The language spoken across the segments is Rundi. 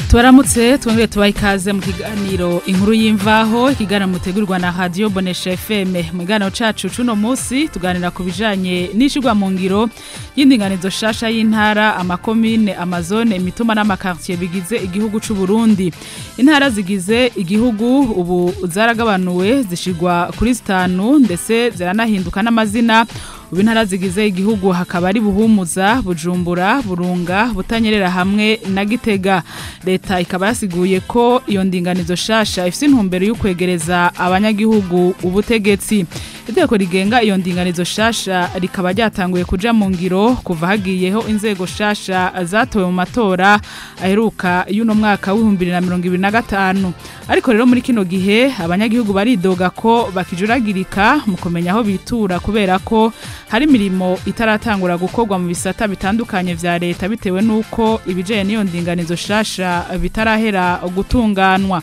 Tubaramutse twongere tubahe ikaze mu kiganiro Inkuru y'Imvaho, ikiganiro mutegurwa na Radio Bonesha FM. Mu kiganiro cacu cuno musi tuganira ku bijanye n'ishirwa mu ngiro y'indinganizo shasha y'intara, amakomine, amazone, imitumba n'amakartier bigize igihugu c'u Burundi. Intara zigize igihugu ubu zaragabanuwe zishirwa kuri zitanu, ndetse ziranahinduka n'amazina. Ubu intara zigize igihugu hakaba ari Buhumuza, Bujumbura, Burunga, Butanyerera hamwe na Gitega. Leta ikaba yasiguye ko iyo ndinganizo shasha ifise intumbero yo kwegereza abanyagihugu ubutegetsi. Itegeko rigenga iyo ndinganizo shasha rikaba ryatanguye kuja mu ngiro kuva hagiyeho inzego shasha zatowe mu matora aheruka y'uno mwaka w'2025. Ariko rero muri kino gihe abanyagihugu baridoga ko bakijuragirika mu kumenya aho bitura, kubera ko hari imirimo itaratangura gukorwa mu bisata bitandukanye vya leta bitewe nuko ibijanye n'iyo ndinganizo shasha bitarahera gutunganwa.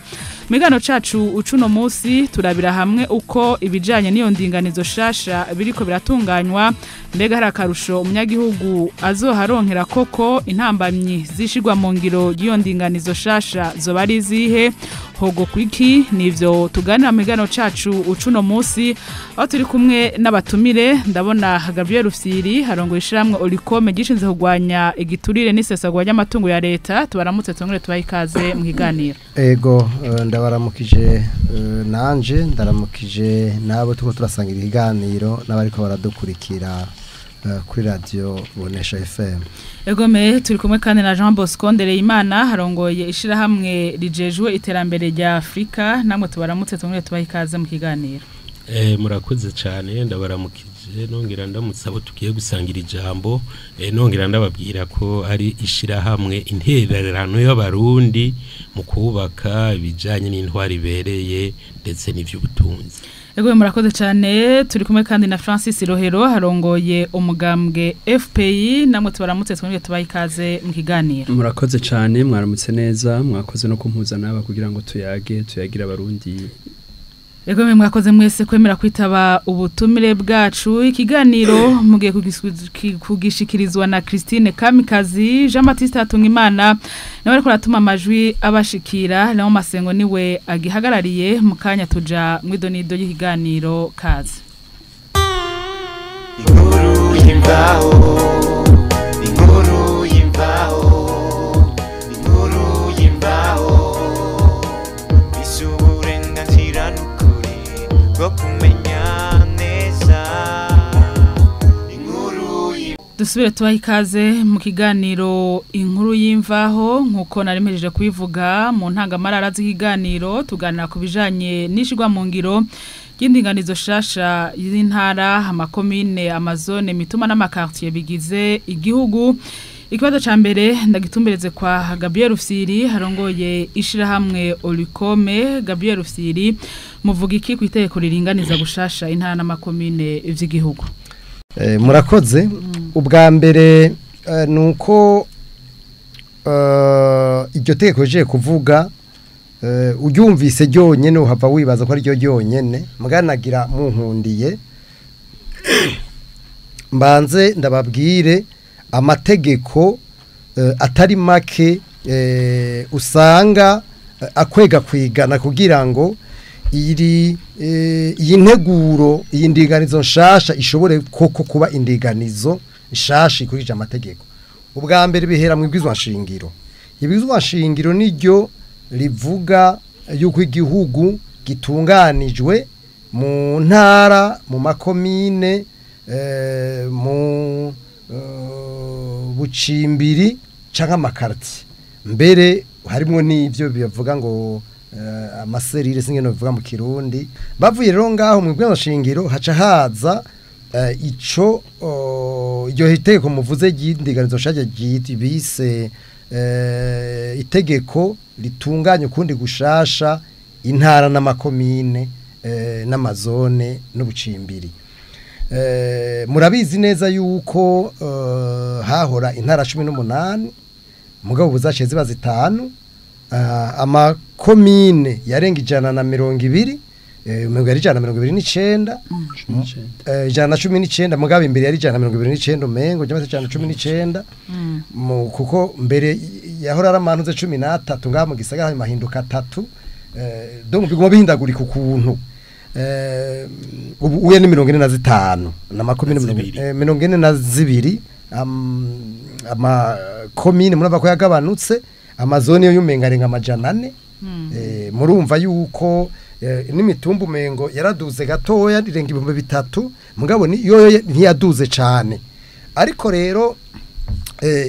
Migano cacu ucuno musi turabira hamwe uko ibijanye n'iyo ndinganizo shasha biriko biratunganywa, mbega hari akarusho umunyagihugu azoharonkera koko, intambamyi zishirwa mu ngiro y'iyo ndinganizo shasha zoba ari izihe, hogo kwiki? Nivyo tuganira mu migano cacu ucuno musi, aho turi kumwe n'abatumire. Ndabona Gabriel Rufyiri harongoye ishiramwe Olicome gishinze kurwanya igiturire n'isesagwa ry'amatungo ya leta. Tubaramutse twongere tubahe ikaze mu kiganiro. Ego, ndabaramukije nanje, ndaramukije nabo tuko turasangira ikiganiro n'abariko baradukurikira kuri Radio Bonesha FM. Egome, turi kumwe kandi na Jean Bosco Ndereyimana harongoye ishirahamwe rijejwe iterambere rya Afrika. Namwe tubaramutse twongere tubahe ikaze mu kiganiro. Murakoze cyane, ndabaramukije nongera ndamutse abo tugiye gusangira ijambo, nongera ndababwira ko ari ishirahamwe intererano y'abarundi mu kubaka ibijanye n'intwari ibereye ndetse n'ivy'ubutunzi. Ego, murakoze cyane. Turi kumwe kandi na Francis Rohero harongoye umugambwe FPI. Namwe tubaramutse twongere tubahe ikaze mu kiganiro. Murakoze cyane, mwaramutse neza, mwakoze no kumpuza naba kugira ngo tuyage tuyagire abarundi. Ego, mwakoze mwese kwemera kwitaba ubutumire bwacu. Ikiganiro mugiye kugishikirizwa na Christine Kamikazi, Jean Baptiste Hatungimana nawe ariko aratuma amajwi abashikira, naho Masengo niwe agihagarariye. Mu kanya tuja mwidonido y'ikiganiro, kaze. Inkuru y'imvaho, inkuru y'imvaho, inkuru y'imvaho, isi uburenganzira n'ukuri bwo kumenya neza inkuru. Dusubire tubahe ikaze mu kiganiro Inkuru y'Imvaho. Nkuko nari mpejeje kubivuga mu ntangamarara z'ikiganiro, tuganira ku bijanye n'ishirwa mu ngiro ry'indinganizo shasha y'intara, amakomine, amazone, imitumba n'amakartier bigize igihugu. Ikibazo ca mbere ndagitumbereze kwa Gabriel Rufyiri harongoye ishirahamwe Olicome. Gabriel Rufyiri, muvuga iki ku itegeko riringaniza gushasha intara n'amakomine vy'igihugu? Murakoze. Ubwa mbere nuko iryo tegeko rije kuvuga, uryumvise ryonyene uhava wibaza ko ari ryo ryonyene. Muganagira munkundiye mbanze ndababwire amategeko atari make usanga akwega kwigana kugira ngo iri iyi nteguro, iyi ndinganizo nshasha ishobore koko kuba indinganizo nshasha ikurikije amategeko. Ubwa mbere bihera mu ibwirizwa nshingiro. Ibwirizwa nshingiro niryo rivuga yuko igihugu gitunganijwe mu ntara, mu makomine, mu bucimbiri canke amakarti, mbere harimwo n'ivyo bivuga ngo amaserire, singene bivuga mu Kirundi. Bavuye rero ngaho mu ibwirizwa nshingiro haca haza ico iryo itegeko muvuze ry'indinganizo nshasha bise itegeko ritunganya ukundi gushasha intara n'amakomine n'amazone n'ubucimbiri. Murabizi neza yuko hahora intara 18, mugabo buzaciye ziba 5, amakomine yarenga 120, umengo yari 129, 119, mugabo imbere yari 129, umengo cyangwa se 119, kuko mbere Yahora ari amantuze 13 ngaha mu gisagara, hanyuma ahinduka 3. Donc biguma bihindagurika ukuntu. Ubu uye ni 45 na makomine 42 amakomine, murumva ko yagabanutse. Amazone yo yumenga arenga 400. Murumva yuko n'imitumba umengo yaraduze gatoya, irenga 3000, mugabo ni yo ntiyaduze cane. Ariko rero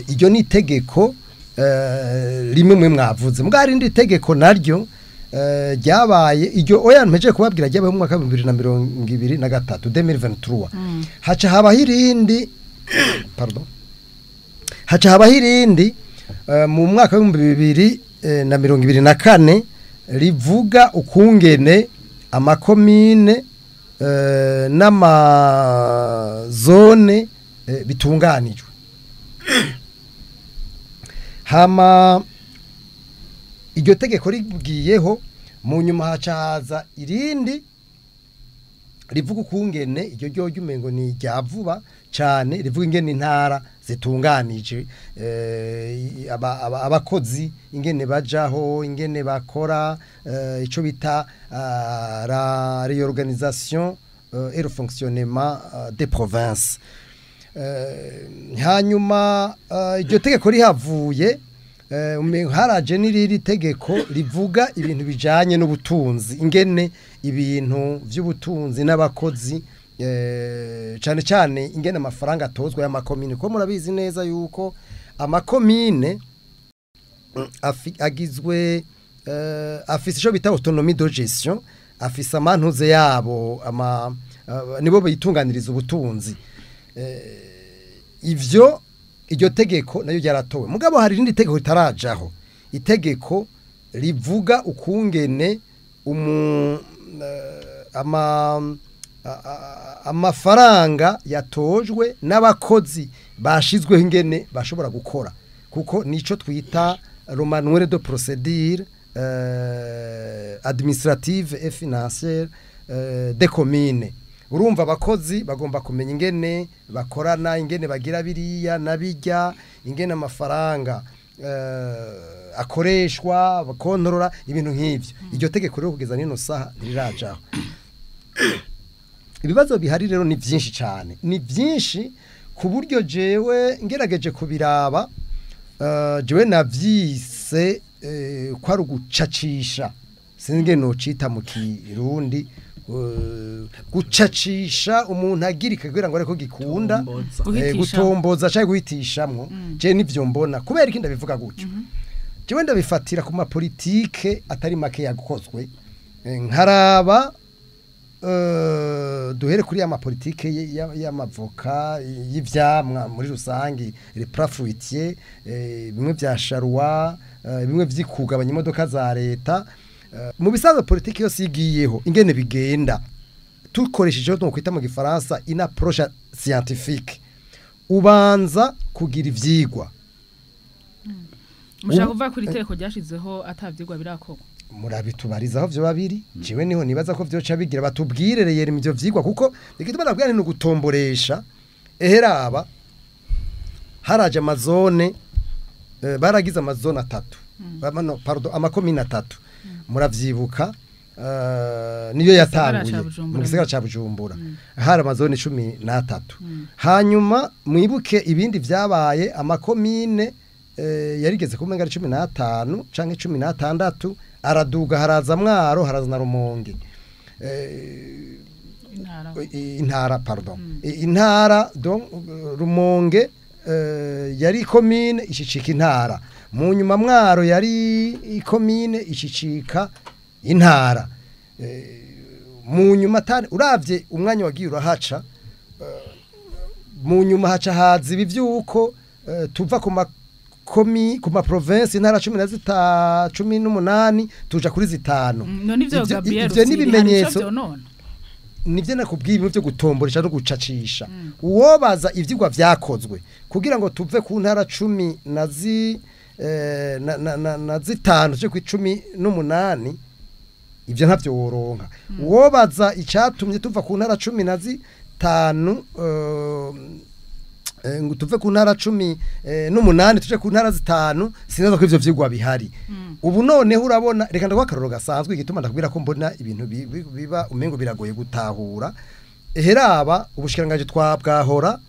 iryo ni itegeko rimwe mwe mwavuze, mugabo hari irindi tegeko naryo ryabaye, iryo oya mpejeje kubabwira, ryabaye mu mwaka wa 2023, 2023. Haca habaho irindi, pardon, haca habaho irindi mu mwaka w'2024 rivuga ukungene amakomine n'amazone bitunganijwe. Hama iryo tegeko rigiyeho, mu nyuma haca haza irindi rivuga ukungene, iryo ryo umengo ni irya vuba cane, rivuga ingene intara zitunganije, abakozi ingene bajaho, ingene bakora, ico bita la réorganisation et le fonctionnement des provinces. Hanyuma iryo tegeko rihavuye, haraje n'iriri tegeko rivuga ibintu bijanye n'ubutunzi, ingene ibintu vy'ubutunzi n'abakozi, cane cane ingene amafaranga atozwa y'amakomine, ko murabizi neza yuko amakomine agizwe, afise ico bita autonomie de gestion, afise amantuze yabo, ama nibo bitunganiriza ubutunzi. Ivyo iryo tegeko nayo ryaratowe, mugabo hari irindi tegeko ritarajaho, itegeko rivuga ukungene amafaranga yatojwe n'abakozi bashizweho ingene bashobora gukora, kuko nico twita le manuel de procédure administrative et financière des communes. Urumva abakozi bagomba kumenya ingene bakorana, ingene bagira biriya nabijya, ingene amafaranga akoreshwa, bakontorora ibintu nk'ivyo. Iryo tegeko rero kugeza nino saha ntirirajaho. Ibibazo bihari rero ni byinshi cyane, ni byinshi ku buryo jewe ngerageje kubiraba, jewe navyise ko ari ugucacisha, sinzi nocita mu Kirundi, gucacisha umuntu agirika kugira ngo areko gikunda, gutomboza cyangwa guhitishamwo. Je nivyo mbona. Kubera iki ndabivuga gutyo? Jewe ndabifatira ku mapolitike atari make yakozwe, nkaraba duhere kuri ya mapolitike y'amavoka, y'ivyamwa muri rusangi, les plats fruitiers, bimwe vya charroi, bimwe vyikugabanya imodoka za leta. Mu bisanzwe politiki yose igiyeho ingene bigenda, tukoresheje no kwita mu gifaransa une approche scientifique, ubanza kugira ivyigwa. Mushaka kuvuga kuri itegeko ryashizeho atavyigwa birakorwa? Murabitubarizaho vyo babiri. Jewe niho nibaza ko vyoca bigira batubwire reyera ivyo vyigwa, kuko igituma nabwira ni ugutomboresha. Eheraba haraje amazone, baragize amazone 3, no, pardon, amakomine 3, muravyibuka, niyo yatanguye mu gisagara ca Bujumbura, hari amazone 13. Hanyuma mwibuke ibindi vyabaye, amakomine yarigeze kumenga ari 15 canke 16, araduga, haraza Mwaro, haraza na Rumonge, intara, pardon, intara. Donc Rumonge yari komine ishicika intara, mu nyuma Mwaro yari ikomine ishicika intara, mu nyuma uravye umwanya wagiye urahaca, mu nyuma haca haza ibi vyuko tuva ku makomi, ku ma province, intara 18 tuja kuri 5. None ivyo Gabriel, ivyo nibimenyetso nivyo nakubwiye, ibintu vyo gutomboresha no gucacisha. Uwobaza ivyigwa vyakozwe kugira ngo tuve ku ntara 15 cyo ku 18, ivyo ntavyo woronka. Uwobaza icatumye tuva ku ntara 15 Ngo tuve ku ntara 18 tuje ku ntara 5, sinaza ko ivyo vyigwa bihari. Ubu noneho urabona, reka ndaguha akarorero gasanzwe igituma ndakubwira ko mbona ibintu biba umengo biragoye gutahura. Eheraba ubushikiranganje twabwahora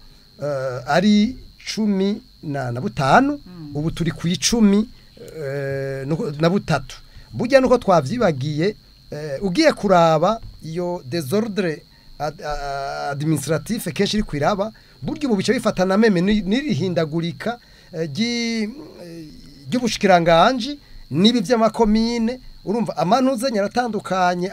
ari 15, ubu turi ku 13. Burya nuko twavyibagiye, ugiye kuraba iyo désordre administratif kenshi iri kwiraba, burya ubu bice bifatana même n'irihindagurika ry'ubushikiranganje nibi vy'amakomine. Urumva amanuze nyaratandukanye,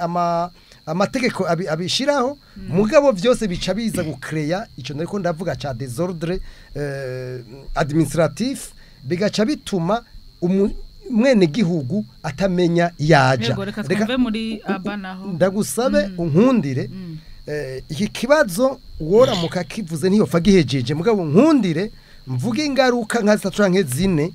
amategeko abishiraho, mugabo vyose bica biza gucreya ico nariko ndavuga ca désordre administratif, bigaca bituma mwene gihugu atamenya yaja. Yego, reka twumve muri aba naho. Ndagusabe unkundire, iki kibazo woramuka kivuze ntiyopfa gihejeje, mugabo nkundire mvuge ingaruka nka zitatu canke zine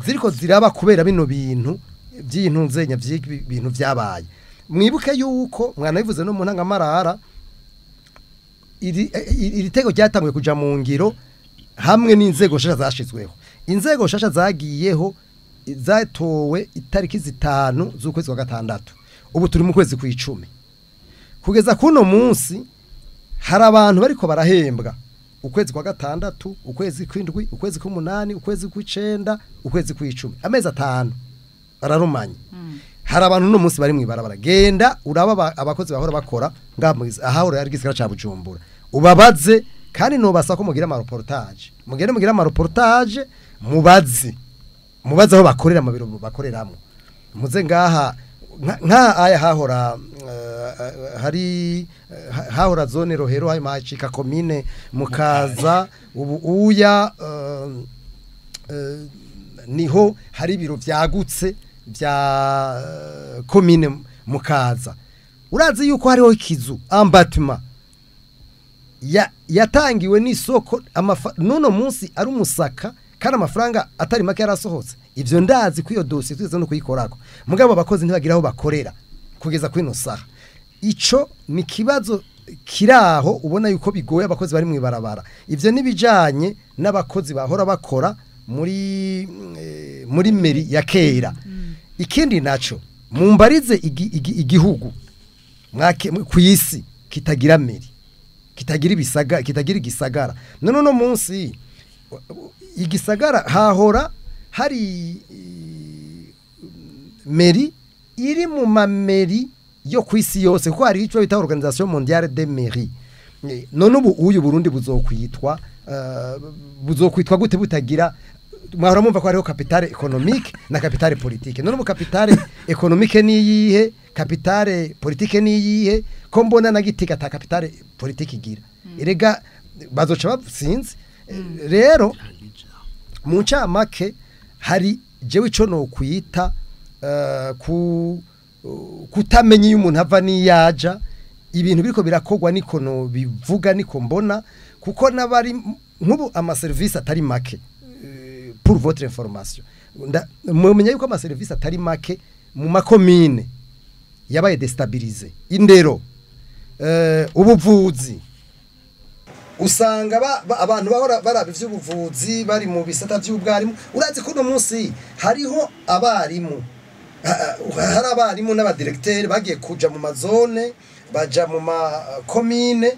ziriko ziraba kubera bino bintu by'intunzenya by'ibintu vyabaye. Mwibuke yuko mwanabivuze no mu ntangamarara, iri tego ryatanguye kuja mu ngiro hamwe n'inzego nshasha zashizweho. Inzego nshasha zagiyeho zatowe itariki 5 z'ukwezi kwa gatandatu, ubu turi mu kwezi kw'icumi. Kugeza kuno munsi hari abantu bariko barahembwa ukwezi kwa gatandatu, ukwezi kw'indwi, ukwezi k'umunani, ukwezi kw'icenda, ukwezi kw'icumi, amezi 5 ararumanye. Hari abantu no munsi bari mw'ibarabara. Genda uraba abakozi bahora bakora ahahora yari gisagara ca Bujumbura, ubabaze, kandi nobasa ko mugira ama reportage, mugende mugira ama reportage, mubaze aho bakorera mu biro bakoreramo. Muze ngaha nka aya hahora hari hahora zone Rohero, hanyuma hacika komine Mukaza, ubu uya niho hari ibiro vyagutse vya komine Mukaza. Urazi yuko hariho ikizu ambatuma yatangiwe n'isoko, nuno munsi ari umusaka kandi amafaranga atari make yarasohotse. Ivyo ndazi ko iyo dossier twese no kuyikorako, mugabo abakozi ntibagira aho bakorera kugeza kuri ino saha. Ico ni kibazo kiraho ubona yuko bigoye abakozi bari mw'ibarabara. Ivyo nibijanye n'abakozi bahora bakora muri mairie ya kera. Ikindi naco, mumbarize igihugu ku isi kitagira mairie, kitagira ibisaga, kitagira igisagara. None no munsi igisagara hahora hari mairie iri mu mameri yo kwisi yose, kuko hari ico bita Organisation Mondiale des Mairies. None ubu uyu Burundi buzokwitwa gute butagira? Mwahora mumva ko hariho capitale économique na capitale politique. None ubu capitale économique ni iyihe, capitale politique ni iyihe? Ko mbona na Gitega ata capitale politique igira. Erega bazoca basinzi. Rero mu ncamake hari jewe ico no kwita kutamenya iyo umuntu ava niyaja. Ibintu biriko birakogwa niko no bivuga niko mbona, kuko nabari nk'ubu ama service atari make. Pour votre information, mumenye yuko ama service atari make mu makomine yabaye déstabilisé. Indero, ubuvuzi, usanga abantu bahora baraba ivy'ubuvuzi bari mu bisata vy'ubwarimu. Urazi ko uno munsi hariho abarimu, hari abarimu n'abadirecteur bagiye kuja mu mazone, baja mu makomine,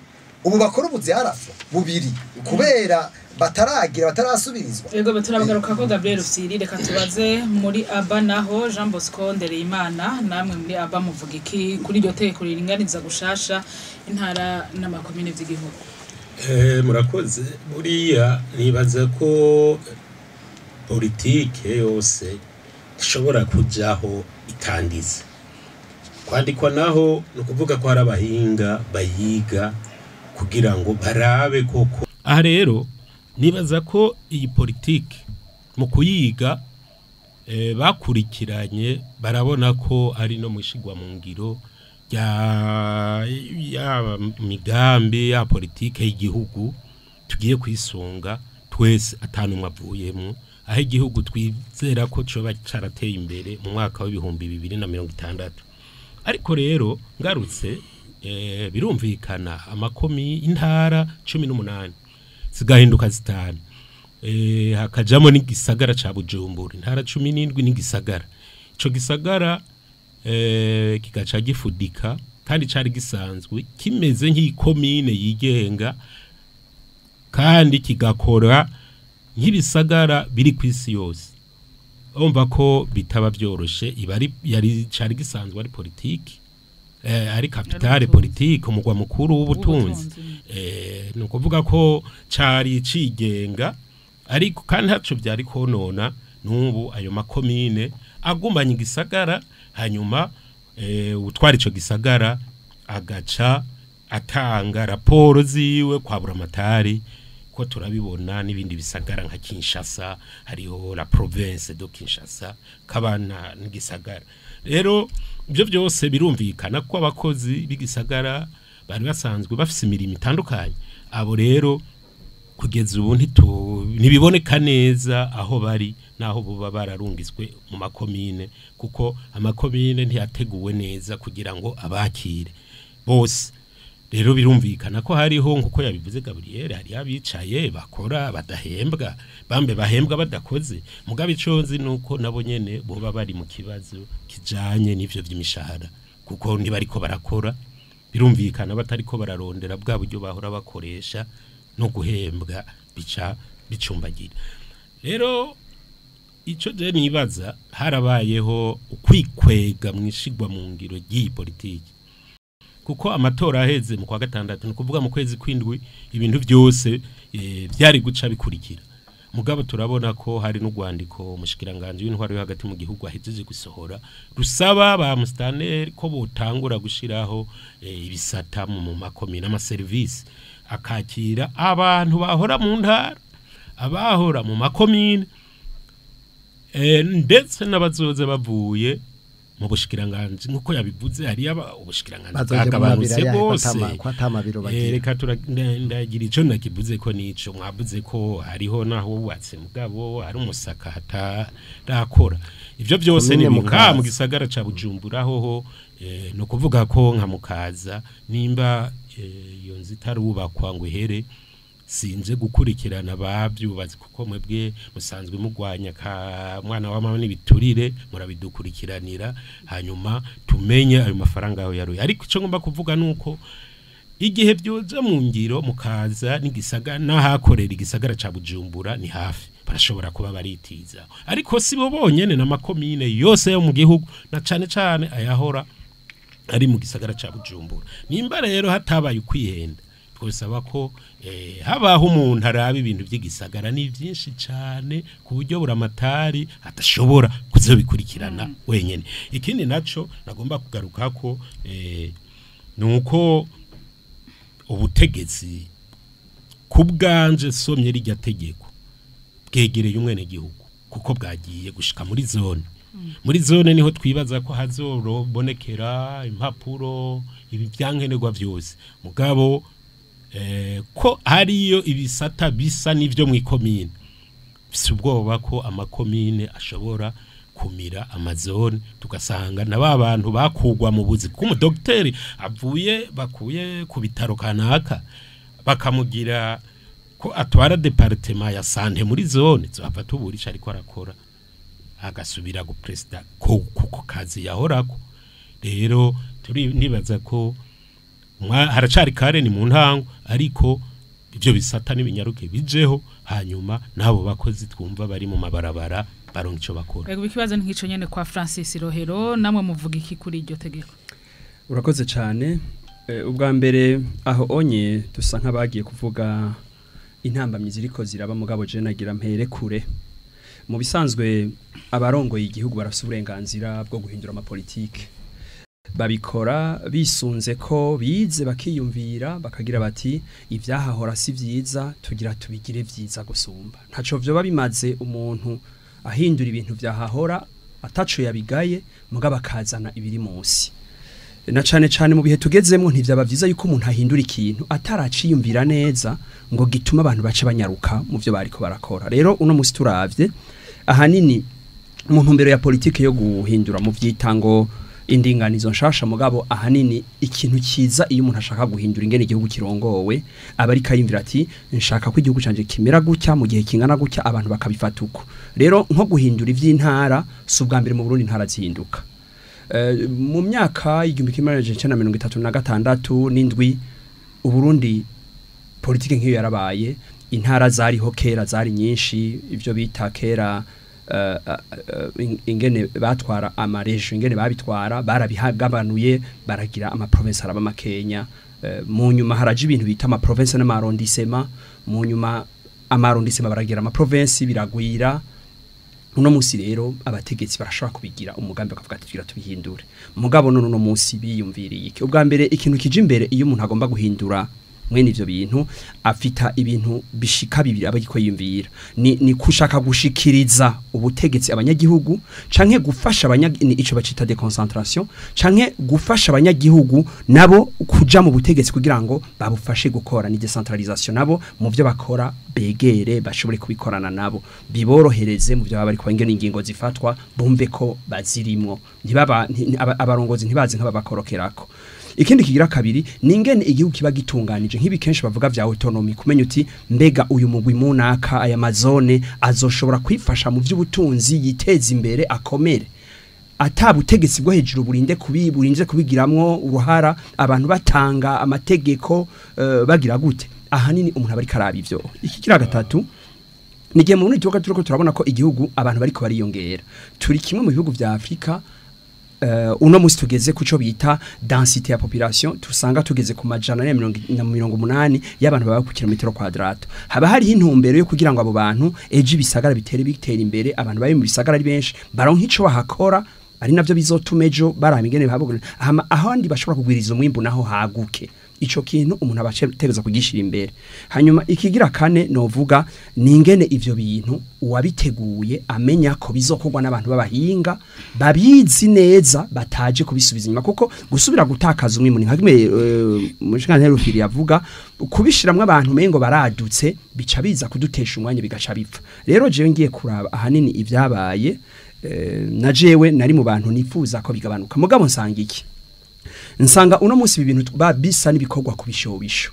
ubu bakora ubuzi harafa bubiri kubera bataragira batarasubirizwa. Yego, turabagaruka ko Gabriel Rufyiri. Reka tubaze muri aba naho Jean Bosco Ndereyimana, namwe muri aba muvuga iki kuri iryo tegeko riringaniza gushasha intara n'amakomine vy'igihugu? Murakoze. Buriya nibaza ko politike yose ishobora kujaho itandize kwandikwa, naho ni ukuvuga ko hari abahinga bayiga kugira ngo barabe koko. Aha rero nibaza ko iyi politike mu kuyiga bakurikiranye barabona ko ari no mwishigwa mu ngiro ya migambi ya politike y'igihugu tugiye kwisunga twese atanumwe avuyemwo, aho igihugu twizera ko coba carateye imbere mu mwaka wa 2060. Ariko rero ngarutse, birumvikana amakomi intara 18 zigahinduka 5, hakajamo n'igisagara ca Bujumbura, intara 17 n'igisagara. Ico gisagara kigaca gifudika, kandi cari gisanzwe kimeze nk'ikomine yigenga, kandi kigakora nk'ibisagara biri ku isi yose. Urumva ko bitaba byoroshe, iba yari cari gisanzwe ari politiki, ari capitale politike, umugwa mukuru w'ubutunzi. Ni ukuvuga ko cari cigenga, ariko kandi ntaco byari konona n'ubu ayo makomine agumanye igisagara, hanyuma utwara ico gisagara agaca atanga raporo ziwe kwa Buramatari, ko turabibona n'ibindi bisagara nka Kinshasa, hariho la province de Kinshasa kabana n'igisagara. Rero ibyo byose birumvikana ko abakozi b'igisagara bari basanzwe bafise imirimo itandukanye. Abo rero kugeza ubu ntibiboneka neza aho bari naho buba bararungitswe mu makomine, kuko amakomine ntiyateguwe neza kugira ngo abakire bose. Rero birumvikana ko hariho, nkuko yabivuze Gabriel, hari abicaye bakora badahembwa, bambe bahembwa badakoze. Mugabe ico nzi nuko nabo nyene boba bari mu kibazo kijanye n'ivyo vy'imishahara, kuko ntibariko barakora, birumvikana batariko bararondera bwa buryo bahora bakoresha no guhembwa bica bicumbagira. Rero ico je nibaza, harabayeho ukwikwega mwishigwa mu ngiro ry'iyi politiki, kuko amatora aheze mu kwa 6, ni kuvuga mu kwezi kwindwi, ibintu byose byari guca bikurikira. Mugabo turabona ko hari n'urwandiko umushikiranganje w'intwaro yo hagati mu gihugu ahejeje gusohora, rusaba ba mustaneri ko botangura gushiraho ibisata mu makomine, ama service akakira abantu bahora mu ntara, abahora mu makomine, ndetse n'abazoza bavuye mu bushikiranganje, nkuko yabivuze hari aba ubushikiranganje bwagabanutse bwose. Reka ndagira ico nakivuze ko nico mwavuze ko hariho naho wubatse mugabo hari umusaka hatarakora. Ivyo byose ni mu gisagara ca Bujumbura hoho, no kuvuga ko nka Mukaza nimba iyo nzu itarubakwa ngo ihere, sinje gukurikirana bavyubatse, kuko mwebwe musanzwe mugwanya ka mwana wa mama n'ibiturire, murabidukurikiranira hanyuma tumenye ayo mafaranga aho yaruye. Ariko ico ngomba kuvuga nuko igihe byoza mu ngiro Mukaza n'igisagara n'ahakorera igisagara ca Bujumbura ni hafi, barashobora kuba baritiza. Ariko si bo bonyene, n'amakomine yose yo mu gihugu, na cane cane ayahora ari mu gisagara ca Bujumbura. Nimba rero hatabaye ukwihenda, twosaba ko habaho umuntu araba ibintu by'igisagara ni byinshi cyane ku buryo Buramatari atashobora kuzobikurikirana wenyene. Ikindi naco nagomba kugaruka ko nuko ubutegetsi kubganje somye rijya tegeko bwegereye umwene gihugu, kuko bwagiye gushika muri zone. Muri zone niho twibaza ko hazorobonekera impapuro, ibi byankenerwa byose. Mugabo ko hariyo ibisata bisa n'ivyo mu ikomine, si ubwoba ko amakomine ashobora kumira amazone, tugasanga na ba bantu bakugwa mu buzi, kuko umudokiteri avuye bakuye ku bitaro kanaka bakamugira ko atwara departement ya sante muri zone, zohava tuburisha ariko arakora agasubira gu president ko kuko kazi yahorako. Rero turi nibaza ko haracari kare, ni mu ntango, ariko ibyo bisata n'ibinyaruke bijeho, hanyuma nabo bakozi twumva bari mu mabarabara baronka ico bakora. Ego, ikibazo nkico nyene kwa Francis Rohero, namwe muvuga iki kuri iryo tegeko? Urakoze cyane. Ubwa mbere aho onye dusa nk'abagiye kuvuga intambamyi ziriko ziraba, mugabo je nagira mpere kure. Mu bisanzwe abarongoye igihugu barafise uburenganzira bwo guhindura amapolitike, babikora bisunze ko bize, bakiyumvira, bakagira bati ivyahahora si vyiza, tugira tubigire vyiza gusumba. Ntaco vyoba bimaze umuntu ahindura ibintu vyahahora ataco yabigaye, mugabo akazana ibiri munsi. Na cane cane mu bihe tugezemwo ntivyaba vyiza yuko umuntu ahindura ikintu ataraciyumvira neza ngo gituma abantu bace banyaruka mu vyo bariko barakora. Rero uno musi turavye ahanini mu ntumbero ya politike yo guhindura mu vyitango Indinganizo nshasha mugabo ahanini ikintu kiza iyo umuntu ashaka guhindura ingene igihugu kirongowe aba ariko yiyumvira ati nshaka ko igihugu canje kimera gutya mu gihe kingana gutya, abantu bakabifata uko. Rero nko guhindura ivy'intara, si ubwa mbere mu Burundi intara zihinduka. Mu myaka 1936 n'indwi, Uburundi politike nk'iyo yarabaye. Intara zariho kera zari nyinshi, ivyo bita kera ingene batwara ama régions, ingene babitwara barabihagabanuye, baragira ama province araba makenya. Mu nyuma haraje ibintu bita ama province n'ama arrondissement. Mu nyuma ama arrondissement baragira ama province, biragwira. Uno musi rero abategetsi barashobora kubigira umugambi, bakavuga ati tugira tubihindure. Mugabo none uno musi biyumviriye iki? Ubwa mbere, ikintu kije imbere iyo umuntu agomba guhindura mwene ivyo bintu, afita ibintu bishika bibiri aba ariko yiyumvira: ni kushaka gushikiriza ubutegetsi abanyagihugu canke gufasha abanyagihugu, ico bacita déconcentration, canke gufasha abanyagihugu nabo kuja mu butegetsi kugira ngo babufashe gukora, ni décentralisation, nabo mu byo bakora begere bashobore kubikorana nabo, biborohereze mu byo baba bariko, ingene ingingo zifatwa bumve ko bazirimwo, ntibaba abarongozi ntibaze nk'ababakorokerako. Ikindi kigira kabiri ni ingene igihugu kiba gitunganije, nk'ibi kenshi bavuga vya autonomie, kumenya uti mbega uyu mugwi munaka, aya ma zones azoshobora kwifasha mu vy'ubutunzi, yiteza imbere, akomere ata butegetsi bwo hejuru burinde kubi burinze kubigiramwo uruhara, abantu batanga amategeko, bagira gute. Ahanini umuntu aba ariko araba ivyo. Ikigira gatatu ni igihe mu Burundi turiko turabona ko igihugu abantu bariko bariyongera. Turi kimwe mu bihugu vya Afrika uno musi tugeze kuco bita densité ya population, tusanga tugeze ku 480 y'abantu baba ku kilometero quadrato. Haba hariho intumbero yo kugira ngo abo bantu ejo ibisagara bitere bitera imbere, abantu bari mu bisagara ari benshi baronka ico bahakora, ari navyo bizotuma ejo baraba ingene bahabugura hama ahandi bashobora kugwiriza umwimbu naho haguke. Ico kintu umuntu aba ategereza kugishira imbere. Hanyuma ikigira kane novuga ni ingene ivyo bintu uwabiteguye amenya ko bizokorwa n'abantu b'abahinga babizi neza, bataje kubisubiza inyuma, kuko gusubira gutakaza umwimbu ni nka kimwe umushikiranganji Rufyiri yavuga, kubishiramwo abantu mengo baradutse, bica biza kudutesha umwanya, bigaca bipfa. Rero jewe ngiye kuraba ahanini ivyabaye, na jewe nari mu bantu nifuza ko bigabanuka, mugabo nsanga iki? Nsanga uno munsi ibi bintu bisa n'ibikorwa ku bishobisho,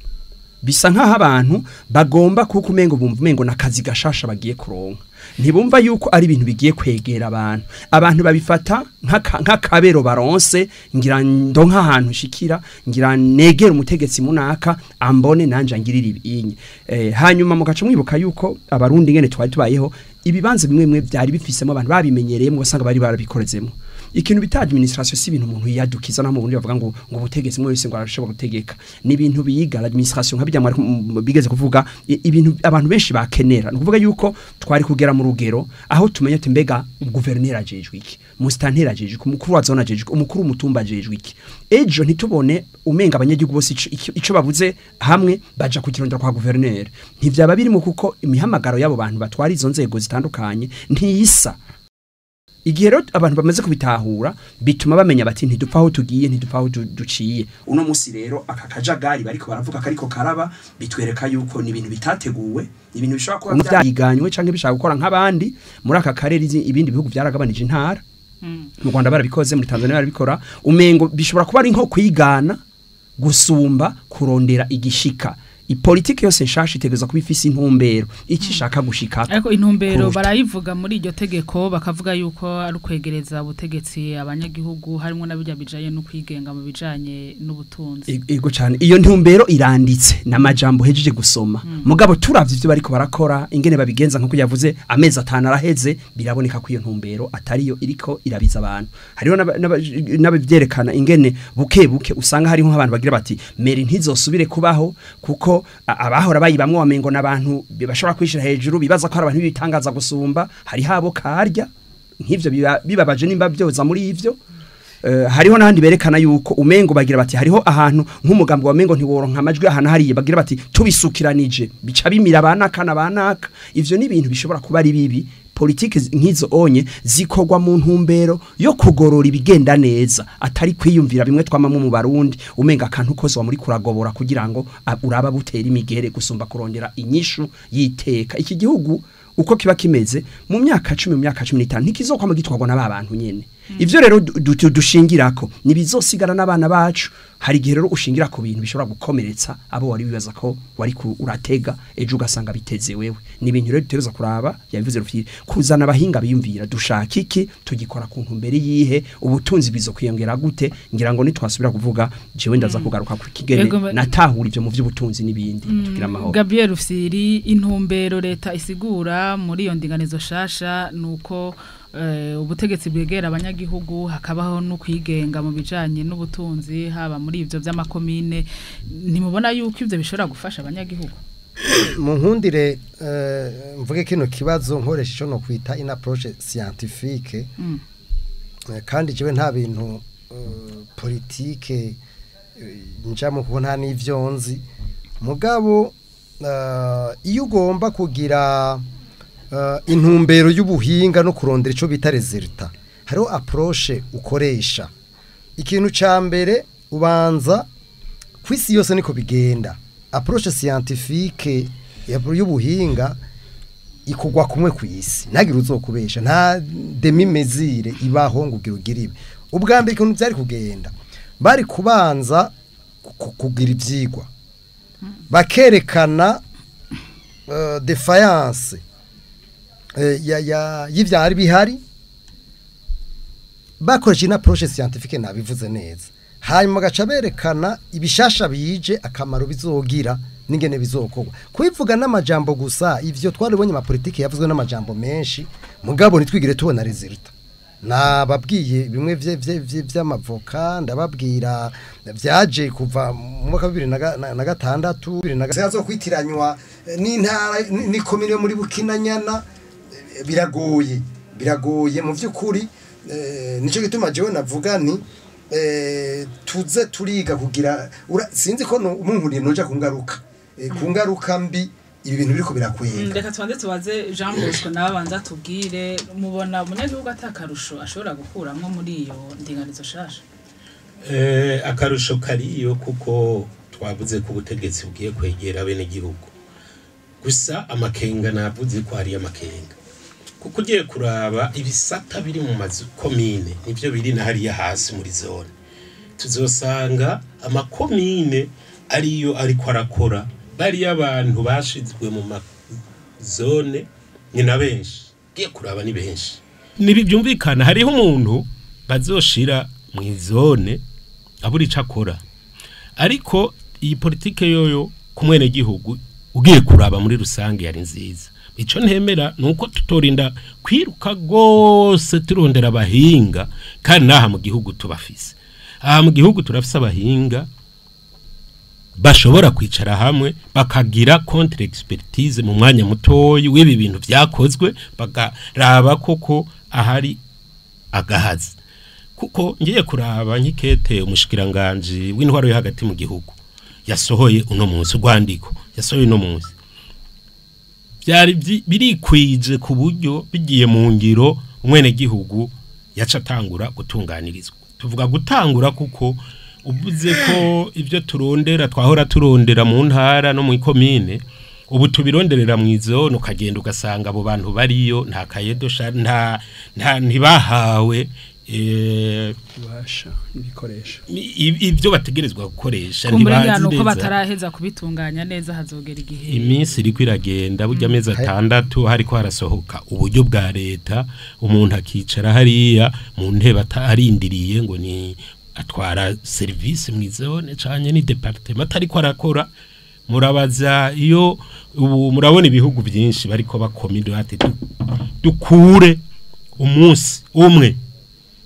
bisa nk'aho abantu bagomba, kuko umengo bumva umengo nakazi gashasha bagiye kuronka, ntibumva yuko ari ibintu bigiye kwegera abantu. Abantu babifata nk'akabero baronse, ngira ndo nk'ahantu nshikira, ngira negera umutegetsi munaka ambone nanje angirira ibinye. Hanyuma mugaca mwibuka yuko Abarundi ngene twari tubayeho, ibibanza bimwe bimwe byari bifisemo abantu babimenyereyemo, wasanga bari barabikorezemo. Ikintu bita administration si ibintu umuntu yiyadukiza, naho mu Burundi bavuga ngo ubutegetsi mwe wese ngo arashobora gutegeka. Ni ibintu biga l'administration, nka bijya mwari bigeze kuvuga, ibintu abantu benshi bakenera. Ni ukuvuga yuko twari kugera mu rugero aho tumenya ati mbega guverineri ajejwe iki, musitanteri ajejwe iki, umukuru wa zone ajejwe iki, umukuru w'umutumba ajejwe iki. Ejo ntitubone umenga abanyagihugu bose ico babuze hamwe baja kukirondera kwa guverineri. Ntivyaba birimo, kuko imihamagaro y'abo bantu batwara izo nzego zitandukanye ntiyisa. Igihe rero abantu bamaze kubitahura, bituma bamenya bati ntidupfa aho tugiye, ntidupfa aho duciye. Uno musi rero aka kajagari bariko baravuga kariko karaba bitwereka yuko ni ibintu bitateguwe, ni ibintu bishobora kuba byiganywe canke bishaka gukora nk'abandi muri aka karere. Ibindi bihugu byaragabanije intara, mu Rwanda barabikoze, muri Tanzania barabikora. Umengo bishobora kuba ari nko kwigana gusumba kurondera igishika. Ipolitike yose nshasha itegerezwa kuba ifise intumbero icyo ishaka gushika. Ariko intumbero kuruta. Barayivuga muri iryo tegeko, bakavuga yuko ari ukwegereza ubutegetsi abanyagihugu, harimo n'abijya bijanye no kwigenga mu bijanye n'ubutunzi. Ego cyane, iyo ntumbero iranditse n'amajambo hejeje gusoma. Mugabo turavye ivyo bariko barakora, ingene babigenza, nkuko yavuze, amezi 5 araheze, biraboneka ko iyo ntumbero atariyo iriko irabiza abantu. Hariho n'abavyerekana ingene buke buke usanga hariho nk'abantu bagira bati mairie ntizosubire kubaho, kuko abahora bayibamwo wamengo n'abantu bashobora kwishira hejuru, bibaza ko ari abantu b'ibitangaza gusumba. Hari habo karya nk'ivyo bibabaje nimba byoza muri ivyo. Hariho n'ahandi berekana yuko umengo bagira bati hariho ahantu nk'umugambi wa mengo ntiworonka amajwi ahantu hariye, bagira bati tubisukiranije bica bimira abanaka n'abanaka. Ivyo ni ibintu bishobora kuba ari bibi. Politike nk'izo onye zikorwa mu ntumbero yo kugorora ibigenda neza, atari kwiyumvira bimwe twamamwe mu Barundi, umenga akantu kose wa muri kuragobora kugira ngo uraba butera imigere gusumba kurondera inyishu yiteka. Iki gihugu uko kiba kimeze mu myaka 10, mu myaka 15, ntikizokwama gitwarwa na ba bantu nyene. Ivyo rero dushingirako nibizosigara n'abana bacu. Hari igihe rero ushingira ku bintu bishobora gukomeretsa abo wari wibaza ko wari uratega, ejo ugasanga biteze wewe. Ni ibintu rero dutegerezwa kuraba, yabivuze Rufyiri, kuzana abahinga biyumvira dushaka iki, tugikora ku ntumbero yihe, ubutunzi bizo kwiyongera gute. Ngira ngo nitwasubira kuvuga jewe ndaza kugaruka ku kigene natahura ivyo mu vy'ubutunzi n'ibindi. Tugira amahoro. Gabriel Rufyiri, intumbero leta isigura muri iyo ndinganizo shasha nuko ubutegetsi bwegera abanyagihugu, hakabaho no kwigenga mu bijanye n'ubutunzi, haba muri ivyo vy'amakomine. Ntimubona yuko ivyo bishobora gufasha abanyagihugu? Mu nkundire mvuge kino kibazo nkoresha ico no kwita une approche scientifique. Kandi jewe nta bintu politike njamo kuko nta n'ivyo nzi, mugabo iyo ugomba kugira intumbero y'ubuhinga no kurondera ico bita résultat, hariho approche ukoresha. Ikintu ca mbere ubanza kwisi yose niko bigenda, approche scientifique y'ubuhinga ikugwa kumwe kwisi, ntagira uzokubesha, nta demi mesure ibaho ngo ugira ibe. Ubwa mbere ikintu byari kugenda, bari kubanza kugira ivyigwa bakerekana défaillance ya y'ivyari bihari, bakoresheje na approche scientifique, nabivuze neza, hanyuma gaca berekana ibishasha bije, akamaro bizogira n'ingene bizokorwa. Kubivuga n'amajambo gusa, ivyo twaribonye ma politike yavuzwe n'amajambo menshi, mugabo nitwigire tubona résultat. Nababwiye bimwe vy'amavoka, ndababwira vyaje kuva mu mwaka wa 2006 2006 kwitiranywa n'intara n'ikomine yo muri Bukinanyana. Biragoye, biragoye mu vy'ukuri. Nico gituma jewe navuga nti tuze turiga kugira sinzi ko umunkuriye noja kungaruka ku ngaruka mbi ibi bintu biriko birakwega. Reka tubanze tubaze Jean Bosco nawe abanza tubwire, mubona umunyagihugu atakarusho ashobora gukuramwo muri iyo ndinganizo shasha? Akarusho kariyo, kuko twavuze ko ubutegetsi bugiye kwegera bene gihugu. Gusa amakenga, navuze ko hari amakenga, kuko ugiye kuraba ibisata biri mu mazu komine nivyo biri na hariya hasi muri zone, tuzosanga amakomine ariyo ariko arakora. Bariya abantu bashizwe mu mazone ni na benshi, ugiye kuraba ni benshi. Nibi byumvikana, hariho umuntu bazoshira mu izone abura ico akora. Ariko iyi politike yoyo ku mwene gihugu ugiye kuraba muri rusange yari nziza. Ico ntemera nuko tutorinda kwiruka gose turondera abahinga, kandi naha mu gihugu tubafise. Aha mu gihugu turafise abahinga bashobora kwicara hamwe bakagira contre expertise mu mwanya mutoyi w'ibi bintu vyakozwe, bakaraba koko ahari agahazi. Kuko ngiye kuraba nkikete umushikiranganje w'intwaro yo hagati mu gihugu yasohoye uno munsi, urwandiko yasohoye uno munsi, byari birikwije ku buryo bigiye mu ngiro umwene gihugu yaca atangura gutunganirizwa. Tuvuga gutangura kuko uvuze ko ibyo turondera twahora turondera mu ntara no mu komine, ubu tubironderera mu izone, ukagenda ugasanga abo bantu bariyo nta kayedosha, nta ntibahawe ubasha n'ibikoresho, ibyo bategerezwa gukoresha. Ntibazi neza uko bataraheza kubitunganya neza, hazogera igihe. Iminsi iriko iragenda, burya amezi 6 hariko harasohoka uburyo bwa leta, umuntu akicara hariya mu ntebe arindiriye ngo ni atwara service mu izone canye ni département atariko arakora. Murabaza iyo ubu murabona ibihugu byinshi bariko bakoma ati dukure umunsi umwe,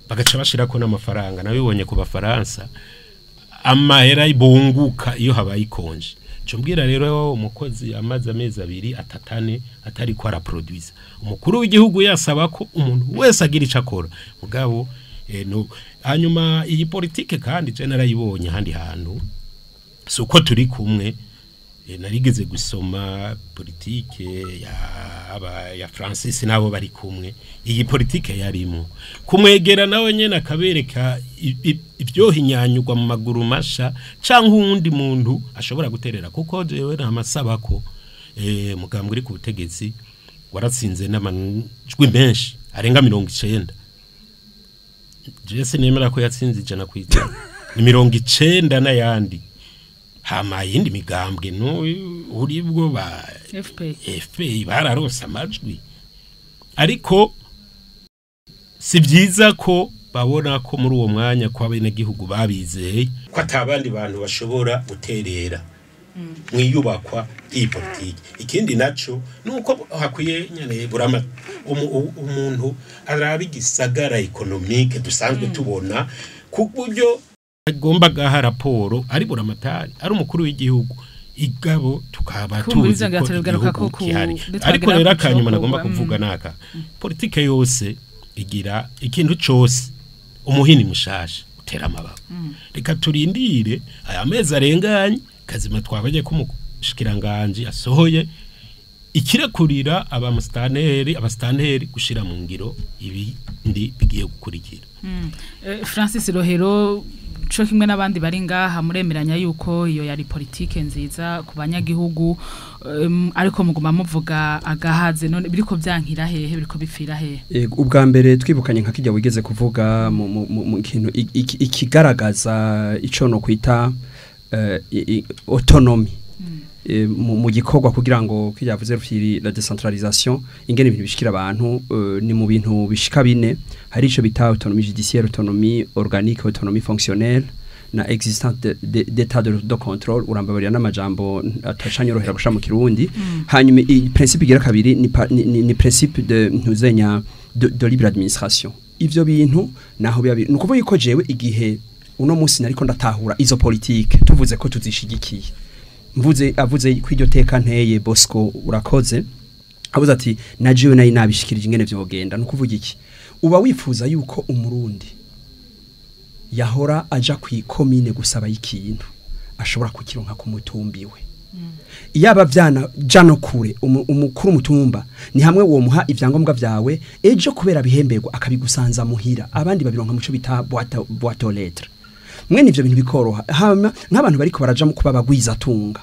bagaca bashirako n'amafaranga. Nabibonye ku bafaransa, amahera ibunguka iyo habaye ikonje. Nco mbwira rero umukozi amaze amezi 2 3 4 atariko araproduisa, umukuru w'igihugu yasaba ko umuntu wese agira ico akora, mugabo no. Hanyuma iyi politike kandi je narayibonye ahandi hantu, si uko turi kumwe. Narigeze gusoma politike ya Francis nabo bari kumwe, iyi politike yarimo kumwegera nawe nyene akabereka ibyohinyanyurwa mu maguru masha, canke uwundi muntu ashobora guterera. Kuko jewe ntamasaba ko mugambwe uri ku butegetsi waratsinze n'amajwi menshi arenga 90, Jese nemera ko yatsinze 100%, ni 90 n'ayandi. Hama yindi migambwe no uri bwo ba FPI bararose amajwi, ariko si byiza ko babona ko muri uwo mwanya ko abenegihugu babizeye ko atabandi bantu bashobora guterera mwiyubakwa iyi politiki. Ikindi naco nuko hakwiye nyene burama umuntu araba igisagara economique dusanzwe tubona, ku buryo agomba gaha raporo ari buramatari ari umukuru w'igihugu, igabo tukaba tuzi ko igihugu gihari. Ariko rero akanyuma nagomba kuvuga naka, politike yose igira ikintu cose umuhini mushasha utera amababa. Reka turindire aya mezi arenganye kazima twabaje ko umushikiranganje asohoye ikirekurira abamustaneri gushira mu ngiro ibindi bigiye gukurikira. Francis Rohero, co kimwe n'abandi bari ngaha muremeranya yuko iyo yari politike nziza ku banyagihugu, ariko muguma muvuga agahaze, none biriko vyankira hehe, biriko bipfira hehe? Ubwa mbere twibukanye nka kijya wigeze kuvuga mu kintu ikigaragaza ico no kwita autonomie mu gikorwa, kugira ngo kijya vuze rufiri la décentralisation, ingene ibintu bishikira abantu, ni mu bintu bishika bine. Hari ico bita autonomie judiciaire, autonomie organique, autonomie fonctionnelle na existence d'état de contrôle. Urambabarira n'amajambo atacanyorohera gusha mu Kirundi. Hanyuma principe igira kabiri ni principe de ntuzenya de libre administration. Ivyo bintu naho biba ni ukuvuga yuko jewe igihe uno munsi nariko ndatahura izo politike, tuvuze ko tuzishigikiye, mvuze avuze ko iryo teka nteye Bosco urakoze, avuze ati na jewe nayi nabishikirije ingene vyogenda. Ni ukuvuga iki? Uba wifuza yuko umurundi yahora aja kw'ikomine gusaba ikintu ashobora kukironka ku mutumbiwe. Iyaba vyana jano kure umukuru umutumba ni hamwe uwo muha ivyangombwa vyawe ejo kubera bihemberwa akabigusanza muhira, abandi babironka muco bita boîte aux lettres. Mwene ivyo bintu bikoroha. Hama nk'abantu bariko baraja mu kuba bagwiza tunga,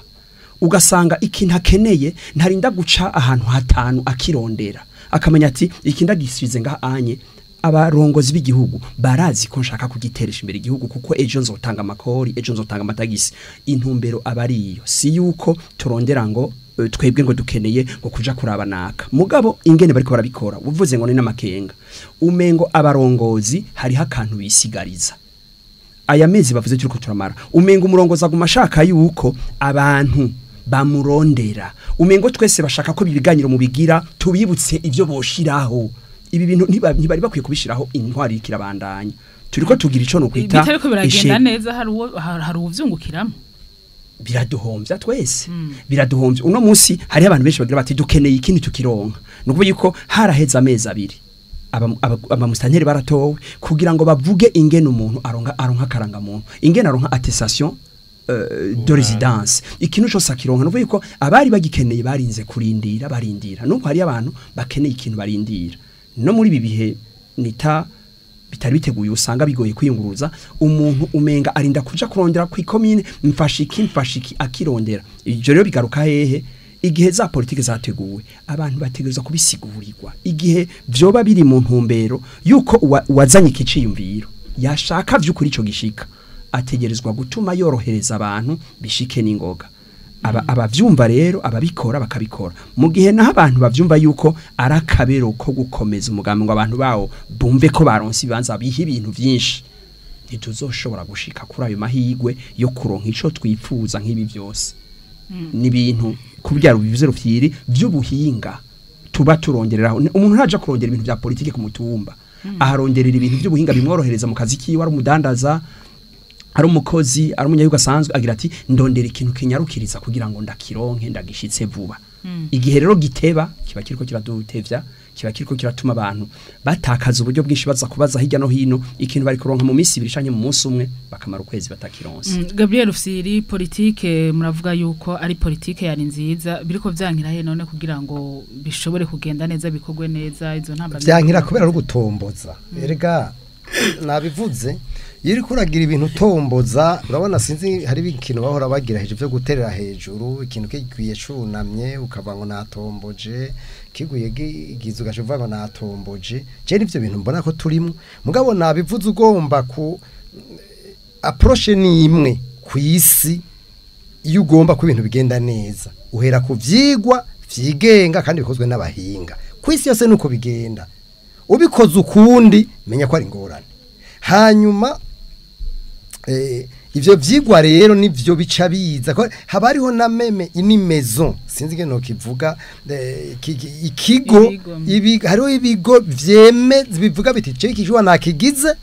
ugasanga ikintu akeneye ntarinda guca ahantu hatanu akirondera, akamenya ati iki ndagisize ngaha anye. Abarongozi b'igihugu barazi ko nshaka kugiteresha imbere igihugu, kuko ejo nzotanga amakori, ejo nzotanga amatagisi. Intumbero abariyo si yuko turondera ngo twebwe ngo dukeneye ngo kuja kuraba naka, mugabo ingene bariko barabikora uvuze ngo ni namakenga, umengo abarongozi hariho akantu bisigariza. Aya mezi bavuze turiko turamara, umengo umurongozi aguma ashaka yuko abantu bamurondera, umengo twese bashaka ko ibiganiro mubigira tubibutse ivyo boshiraho. Ibi bintu ntibari bakwiye kubishiraho, intwari ikirabandanya. Turiko tugira ico no kwita bitariko biragenda neza, hari uvyungukiramo, biraduhomvya twese. Biraduhomvya. Uno munsi hari abantu benshi bagira bati dukeneye ikindi tukironka. Nukuvuga yuko haraheze amezi abiri abamusitanteri baratowe kugira ngo bavuge ingene umuntu aronka akaranga muntu, ingene aronka attestation de résidence, ikintu cyose akironka. Nukuvuga yuko abari bagikeneye barinze kurindira, barindira. Nuko hari abantu bakeneye ikintu barindira. No muri ibi bihe nita bitari biteguye, usanga bigoye kwiyunguruza, umuntu umenga arinda kuja kurondera ku ikomine, mfasha iki akirondera. Ivyo rero bigaruka hehe? Igihe za politike zateguwe abantu bategerezwa kubisigurirwa, igihe vyoba biri mu ntumbero yuko uwazanye ikiciyumviro yashaka vy'ukuri ico gishika, ategerezwa gutuma yorohereza abantu bishike n'ingoga. Abavyumva rero ababikora bakabikora. Mu gihe naho abantu bavyumva yuko arakabero ko gukomeza umugambi ngo abantu bawo bumve ko baronse ibibanza biha ibintu vyinshi, ntituzoshobora gushika kuri ayo mahigwe yo kuronka ico twipfuza nk'ibi vyose. N'ibintu kubyara bivuze rufyiri vy'ubuhinga tuba turongereraho. Umuntu ntaja kurondera ibintu vya politike ku mutumba, aharonderera ibintu vy'ubuhinga bimworohereza mu kazi kiwe, ari umudandaza, ari umukozi, ari umunyagihugu asanzwe, agira ati ndondera ikintu kinyarukiriza kugira ngo ndakironke ndagishitse vuba. Igihe rero giteba kiba kiriko kiradutevya, kiba kiriko kiratuma abantu batakaza uburyo bwinshi baza kubaza hirya no hino ikintu bari kuronka mu minsi ibiri canke mu munsi umwe, bakamara ukwezi batakironse. Gabriel Rufyiri, politike muravuga yuko ari politike yari nziza, biriko vyankira he none kugira ngo bishobore kugenda neza bikogwe neza izo ntamba? Vyankira kubera ari gutomboza. Erega nabivuze Iyo uriko uragira ibintu utomboza, urabona, sinzi, hari ikintu bahora bagira hejuru byo guterera hejuru, ikintu kigwiye cunamye ukavuga ngo natomboje, kiguye gize ugaca uvuga ngo natomboje. Je nivyo bintu mbona ko turimo. Mugabo nabivuze, ugomba ku approche ni imwe ku isi. Iyo ugomba ko ibintu bigenda neza, uhera ku vyigwa vyigenga kandi bikozwe n'abahinga. Ku isi yose nuko bigenda. Ubikoze ukundi, menya ko ari ingorane. Hanyuma ivyo vyigwa rero nivyo bica biza ko haba hariho na même une maison, sinzi ingene nokivuga, ikigo. Ibigo. Hariho ibigo vyeme bivuga biti: "Je ikijwa nakigize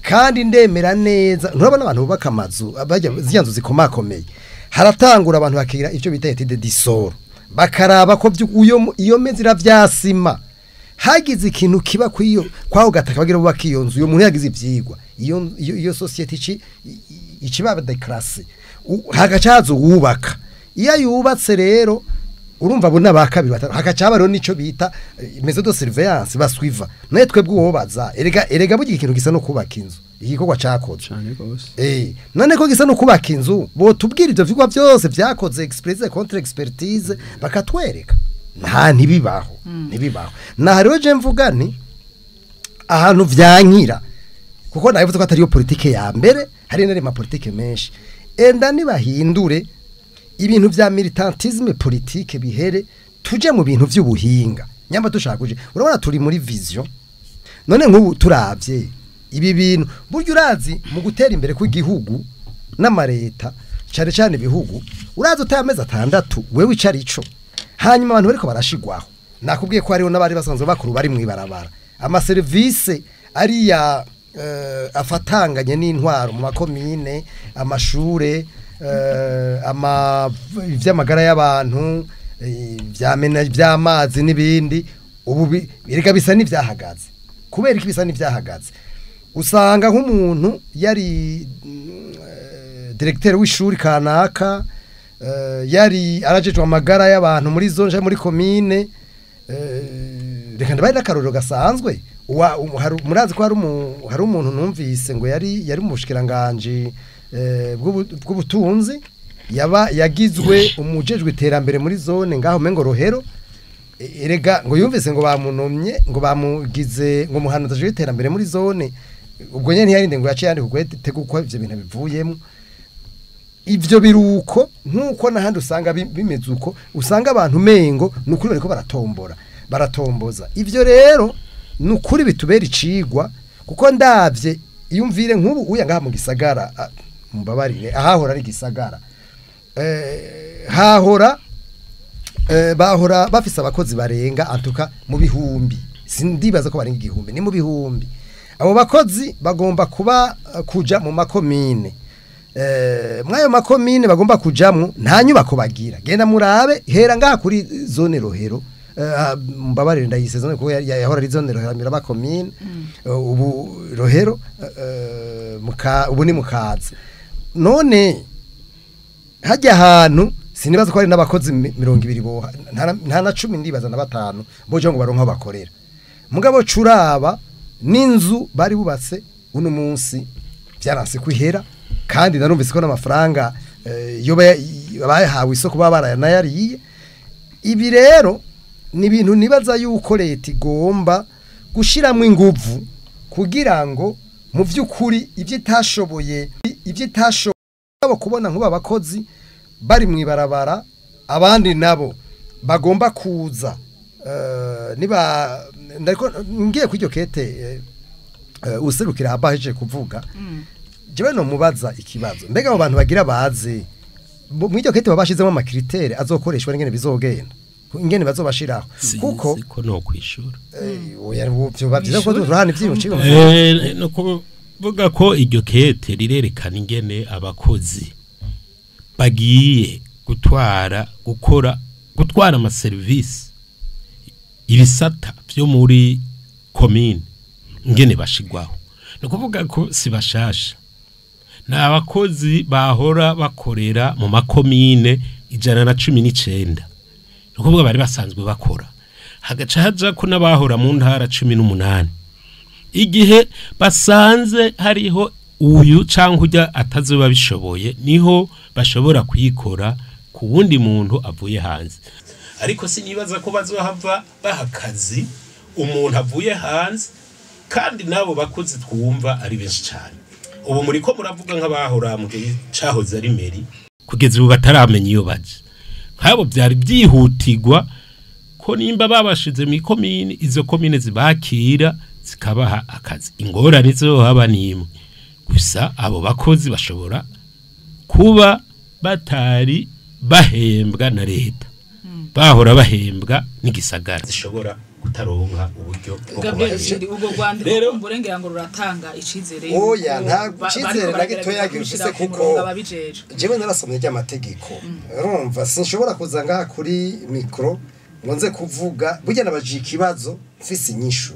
kandi ndemera neza." Nturabona abantu bubaka amazu, bajya ziriya nzu zikomakomeye, haratangura abantu bakigira icyo bita étude du sol, bakaraba ko iyo mezi iravyasima, hagize ikintu kiba kwiyo kwaho gataka bagira bubaka iyo nzu, iyo muntu yagize ivyigwa, iyo société ici iba déclassée, hagaca haza uwubaka. Iyo yubatse rero, urumva abo n'aba kabiri, batatu, hagaca haba rero nico bita maison de surveillance baswiva. Naye twebwe uwobaza, erega burya ikintu gisa no kubaka inzu, igikorwa cakozwe. Cane gose. None ko gisa no kubaka inzu, botubwira ivyo vyigwa vyose vyakoze, expertise contre expertise, bakatwereka. Nta ntibibaho, ntibibaho. Na rero je mvuga nti ahantu vyankira, kuko nabivuze ko atari yo politike ya mbere, hari n'andi ma politike menshi. Enda nibahindure ibintu vya militantisme politique bihere, tuje mu bintu vy'ubuhinga. Nyamba dushaka kuje, urabona turi muri vision. None nk'ubu turavye ibi bintu, burya urazi mu gutera imbere kw'igihugu n'amareta, cyane cyane ibihugu, urazi utaye amezi 6 wewe icara ico. Hanyuma abantu bariko barashigwaho, nakubwiye ko hariho n'abari basanzwe bakuru bari mw'ibarabara, amaserivisi ariya afatanganye n'intwaro mu makomine, amashure, ama ivy'amagara y'abantu, vy'amazi n'ibindi, ubu erega bisa n'ivyahagaze. Kubera iki bisa n'ivyahagaze? Usanga nk'umuntu yari directeur w'ishuri kanaka, yari arajejwe amagara y'abantu muri zone canke muri komine. Reka ndabaye n'akarorero gasanzwe. Murazi ko hari umuntu numvise ngo yari mu bushikiranganje bw'ubutunzi, yaba yagizwe umujejwe iterambere muri zone ngaho mengo Rohero. Erega ngo yumvise ngo bamunomye, ngo bamugize ngo muhanuzi w'iterambere muri zone. Ubwo nyene ntiyarinde ngo yaciye yandika ugwete kuko ivyo bintu bivuyemo. Ivyo biruko nkuko n'ahandi usanga bimeze uko, usanga abantu mengo nukuri bariko baratombora, baratomboza. Ivyo rero nukuri bitubera icigwa, kuko ndavye iyumvire nk'ubu uya ngaha mu gisagara, mumbabarire, ahahora ari gisagara, hahora bahora bafise abakozi barenga antuka mu bihumbi, sindibaza ko barenga 1000, ni mu bihumbi. Abo bakozi bagomba kuba kuja mu makomine. Mwayo makomine bagomba kujamwo, nta nyubako bagira. Genda murabe, hera ngaha kuri zone Rohero, mbabarire ndayise zone kuko yahora ari zone Rohero miraba komine. Ubu Rohero, ubu ni Mukaza. None hajya ahantu sinibaza ko hari n'abakozi 20 boha, nta na 10, ndibaza na 5 boje ngo baronka aho bakorera. Mugabo curaba n'inzu bari bubatse, uno munsi byaranse kwihera, kandi narumvise ko n'amafaranga iyo bayahawe isoko baba baranayariye. Ibi rero ni ibintu nibaza yuko leta igomba gushiramwo inguvu kugira ngo mu vy'ukuri ivyo itashoboye kubona nk'ubu abakozi bari mw'ibarabara, abandi nabo bagomba kuza, niba ndariko ngiye kwiryo kete, userukira abaheje kuvuga, jewe no mubaza ikibazo: mbega abo bantu bagira baze mw'iryo kete babashizemo ama critères azokoreshwa n'ingene bizogenda, ingene bazobashiraho? Kuko ko no kwishura. Oya, vyoba vyiza ko turahana ivyiyumviro. No kuvuga ko iryo kete rirerekana ingene abakozi bagiye gutwara, gukora, gutwara amaserivisi, ibisata vyo muri komine, ingene bashigwaho. Ni ukuvuga ko si bashasha, ni abakozi bahora bakorera mu makomine 119. Ni ukuvuga bari basanzwe bakora, hagaca haja ko n'abahora mu ntara 18. Igihe basanze hariho uyu canke ujya atazoba bishoboye, niho bashobora kuyikora ku wundi muntu avuye hanze. Ariko sinibaza ko bazohava baha akazi umuntu avuye hanze, kandi nabo bakozi twumva ari benshi cyane. Ubu muriko muravuga nk'abahora mu gihe cahoze ari mairie, kugeza ubu bataramenya iyo baje. Nk'abo byari byihutirwa ko nimba babashize mu ikomine, izo komine zibakira zikabaha akazi. Ingorane zohaba ni imwe gusa, abo bakozi bashobora kuba batari bahembwa na leta, bahora bahembwa n'igisagara, zishobora kutaronka uburyo bwo Gabriel kubahemba. Shiri, ubwo rwandiko Rero- kumburengera ngo ruratanga icizere Oya, yuko nta cizere bariko na baragerageza gitoya kubishira gifise ku kuko murongo ababijejwe. Jewe narasomye ry'amategeko, urumva sinshobora kuza ngaha kuri micro ngo nze kuvuga burya nabajije ikibazo mfise inyishu.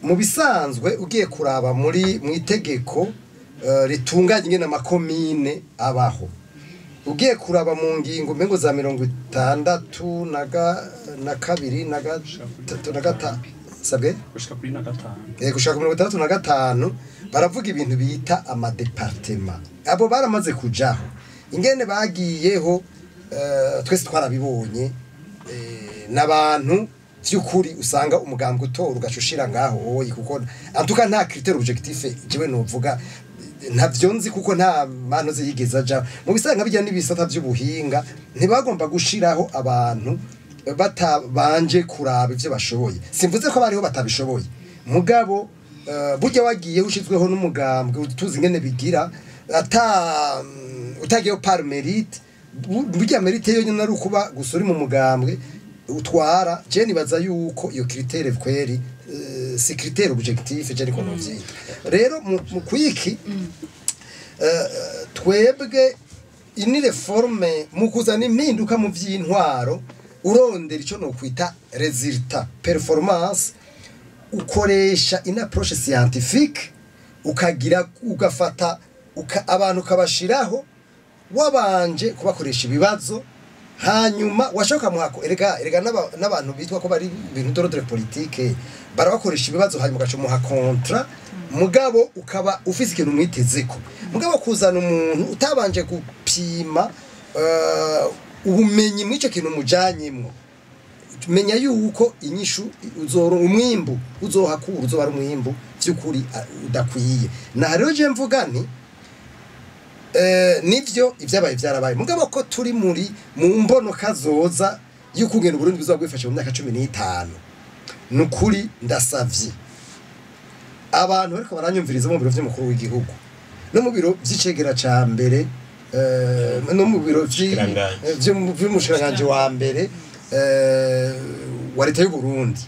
Mu bisanzwe ugiye kuraba muri mu itegeko ritunganya ingene amakomine abaho, ugiye kuraba mu ngingo umengo za 62 na 3 na sabwe Gushika kuri na 5. Gushaka 65, baravuga ibintu bita amadepartema. Abo baramaze kujaho, ingene bagiyeho twese twarabibonye, n'abantu vy'ukuri usanga umugambwe utora ugaca ushira ngaho oyi, kuko antuka nta critère objectif jewe novuga ntavyo nzi, kuko nta mano ziyigeze aja mu bisanga bijya n'ibisata vy'ubuhinga. Ntibagomba gushiraho abantu batabanje kuraba ivyo bashoboye. Simvuze ko bariho batabishoboye, mugabo burya wagiye ushizweho n'umugambwe, tuzi ingene bigira, ata utagiyeho par mérite, burya mérite yonyine ari ukuba gusa uri mu mugambwe utwara. Je nibaza yuko iyo critère kweri si critère objectif, je niko novyita. Rero mu kwiki twebwe ini réforme mu kuzana impinduka mu vy'intwaro, urondera ico nokwita résultat, performance, ukoresha une approche scientifique, ukagira ugafata abantu ukabashiraho wabanje kubakoresha ibibazo, hanyuma washoka muhako. Erega n'abantu bitwa ko bari ibintu d'ordre politique barabakoresha ibibazo, hanyuma ugaca muha contrat, mugabo ukaba ufise ikintu mwitezeko. Mugabo kuzana umuntu utabanje gupima ubumenyi mw'ico kintu mujanyemwo, menya yuko inyishu uzoro umwimbu uzohakura uzoba ari umwimbu vy'ukuri udakwiye. Na rero je mvuga nti nivyo ivyabaye vyarabaye, mugabo ko turi muri mu mbono kazoza y'ukugenda Burundi buzoba bwifashe mu myaka 15, nukuri ndasavye abantu bariko baranyumviriza mu biro vy'umukuru w'igihugu no mu biro vy'icegera ca mbere no mu biro Shikiranganji. vy'umushikiranganji wa mbere wa leta y'u Burundi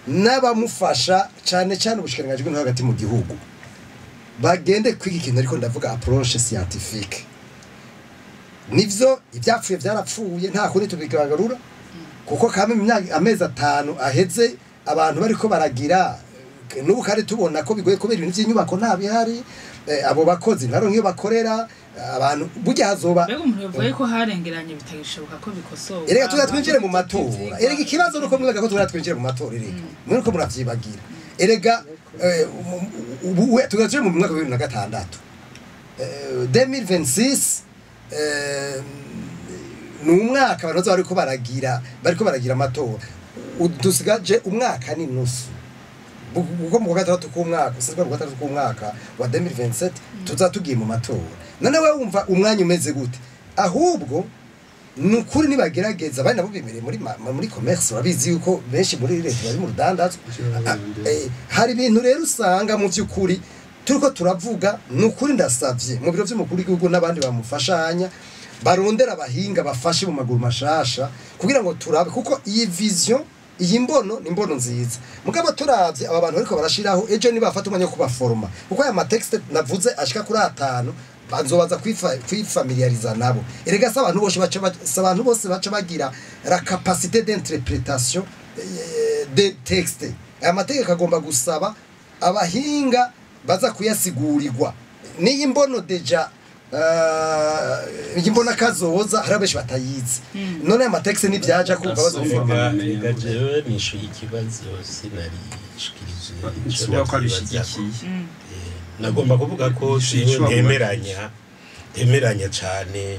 n'abamufasha, cane cane ubushikiranganji bw'intwaro hagati mu gihugu, bagende kwiga ikintu ariko ndavuga approche scientifique. Nivyo ivyapfuye vyarapfuye, nta kundi tubigarura, kuko kame imyaka amezi 5 aheze abantu bariko baragira n'ubu kandi tubona ko bigoye kubera ibintu by'inyubako nta bihari, abo bakozi ntaronka iyo bakorera abantu burya hazoba Mbega umuntu yavuye ko harengeranye bitagishoboka ko bikosoka? Erega tuza twinjire mu matora. Erega ikibazo nuko mwibaga ko tuza twinjire mu matora. Erega mwe nuko muravyibagira. Erega ubu tuza tuje mu mwaka wa 2026, 2026, ni umwaka abantu bazoba bariko baragira amatora. Dusigaje umwaka n'inusu, kuko mu kwa gatandatu k'umwaka usizwe mu gatandatu k'umwaka wa 2027 tuza tugiye mu matora. None wewe wumva umwanya umeze gute? Ahubwo ni ukuri nibagerageza bari nabo bimereye muri commerce, urabizi yuko benshi muri leta bari mu rudandazwa. Hari ibintu rero usanga mu by'ukuri turiko turavuga. Ni ukuri ndasavye mu biro vy'umukuru w'igihugu n'abandi bamufashanya barondera abahinga bafashe mu maguru mashasha kugira ngo turabe, kuko iyi vision, iyi mbono ni imbono nziza, mugabo turavye aba bantu bariko barashiraho, ejo nibafata umwanya wo kubaforoma, kuko aya matexte navuze ashika kuri 5 banzobaza kwifamiliariza nabo. Erega si abantu bose baca bagira la capacité d'interprétation des textes. Aya mategeko agomba gusaba abahinga baza kuyasigurirwa. N'iyi mbono déjà iyi mbona kazoza hari abenshi batayizi. None aya matexte nibyaja kumva Rega bazofoma. Rega jewe nishuye ikibazo sinarishikirije. Nsuba ko abishigikiye. Nagomba kuvuga ko Ico jewe bavuga. ntemeranya cyane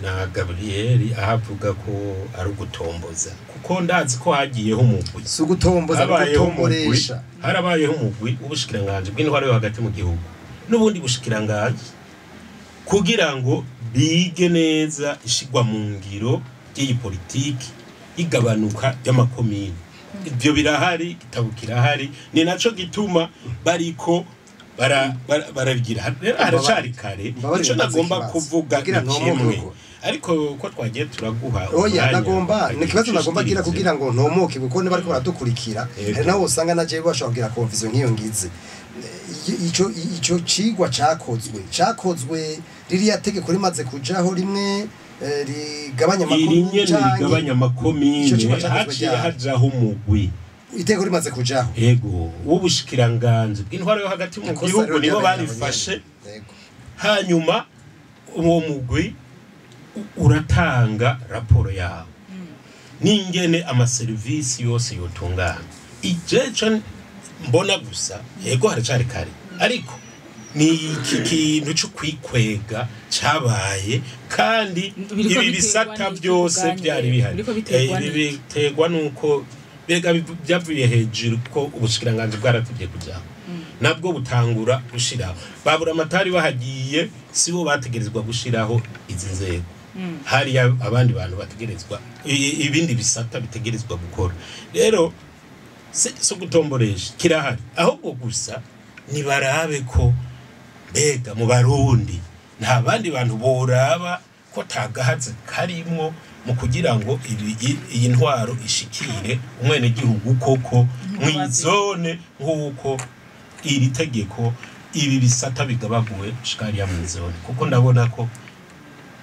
na Gabriel aho avuga ko ari ugutomboza, kuko ndazi ko hagiyeho umugwi. Si ugutomboza, ni Habayeho umugwi, ugutomboresha. harabayeho umugwi w'ubushikiranganji bw'intwaro yo hagati mu gihugu n'ubundi bushikiranganji kugira ngo bige neza ishigwa mu ngiro ry'iyi politiki igabanuka ry'amakomine. Ibyo birahari, igitabo kirahari, ni naco gituma bariko barabigira. Rero haracari kare. Mbabarire, Ico mbaze nagomba ikibazo. kuvuga Kugira ni ntomoke kimwe, uko. ariko ko twagiye turaguha Oya, umwanya, nagomba ni ukagira ikibazo ico nagomba gira ushikirije. kugira ngo ntomoke, kuko niba ariko baradukurikira, Yego. hari naho usanga na jewe bashobora kugira confusion nk'iyo ngize. Ico cigwa cakozwe ririya tegeko rimaze kujaho rimwe, rigabanya Iri amakomine nyene canke rigabanya amakomine, Ico cigwa cakozwe haciye ryari? hajaho umugwi. Iteko rimaze kujaho? Ego, w'ubushikiranganji bw'intwaro yo hagati mu Ikosa gihugu, rero nibo ryabaye barifashe. abanyene. Yego. Hanyuma uwo mugwi uratanga raporo yawo n'ingene amaserivisi yose yotungana. Ijeco mbona gusa, yego, haracari kare, ariko ni iki kintu cyo kwikwega cabaye, kandi Biriko ibi biterwa bisata n'iki byose ubwanyu? byari bihari. Biriko biterwa Ibi n'iki? biterwa nuko bega byavuye hejuru, ko ubushikiranganji bwaratevye kujaho, nabwo butangura gushiraho. Babura amatari bahagiye, sibo bategerezwa gushiraho izi nzego, hari abandi bantu bategerezwa, ibindi bisata bitegerezwa gukora. Rero si gutomboresha, kirahari, ahubwo gusa nibarabe ko mbega mu Barundi nta bandi bantu boraba ko tagahaze karimwo mu kugira ngo iyi ntwaro ishikire umwenegihugu koko mw'izone, nk'uko iri tegeko, ibi bisata bigabaguwe gushika mw'izone, kuko ndabona ko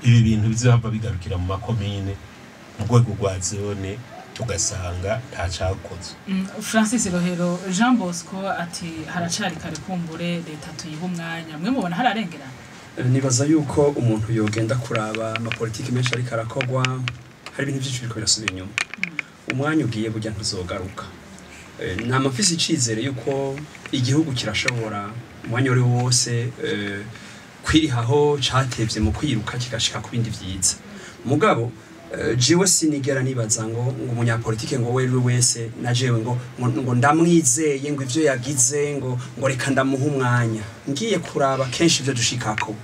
ibi bintu bizohava bigarukira mu makomine, mu rwego rwa zone, tugasanga nta cakozwe. Francis Rohero, Jean Bosco ati haracari kare, kumbure leta tuyiha umwanya. Mwe mubona hararengerana? Nibaza yuko umuntu yogenda kuraba amapolitiki menshi ariko arakogwa, hari ibintu byinshi biriko birasubira inyuma. Umwanya ugiye burya ntuzogaruka. Nama mfise icizere yuko igihugu kirashobora umwanya wari wose kwirihaho catevye mu kwiruka, kigashika ku bindi vyiza. Mugabo jewe sinigera nibaza ngo umunyapolitike ngo wewe wese na jewe ngo ndamwizeye, ngo ivyo yagize, ngo reka ndamuha umwanya. Ngiye kuraba kenshi ivyo dushikako,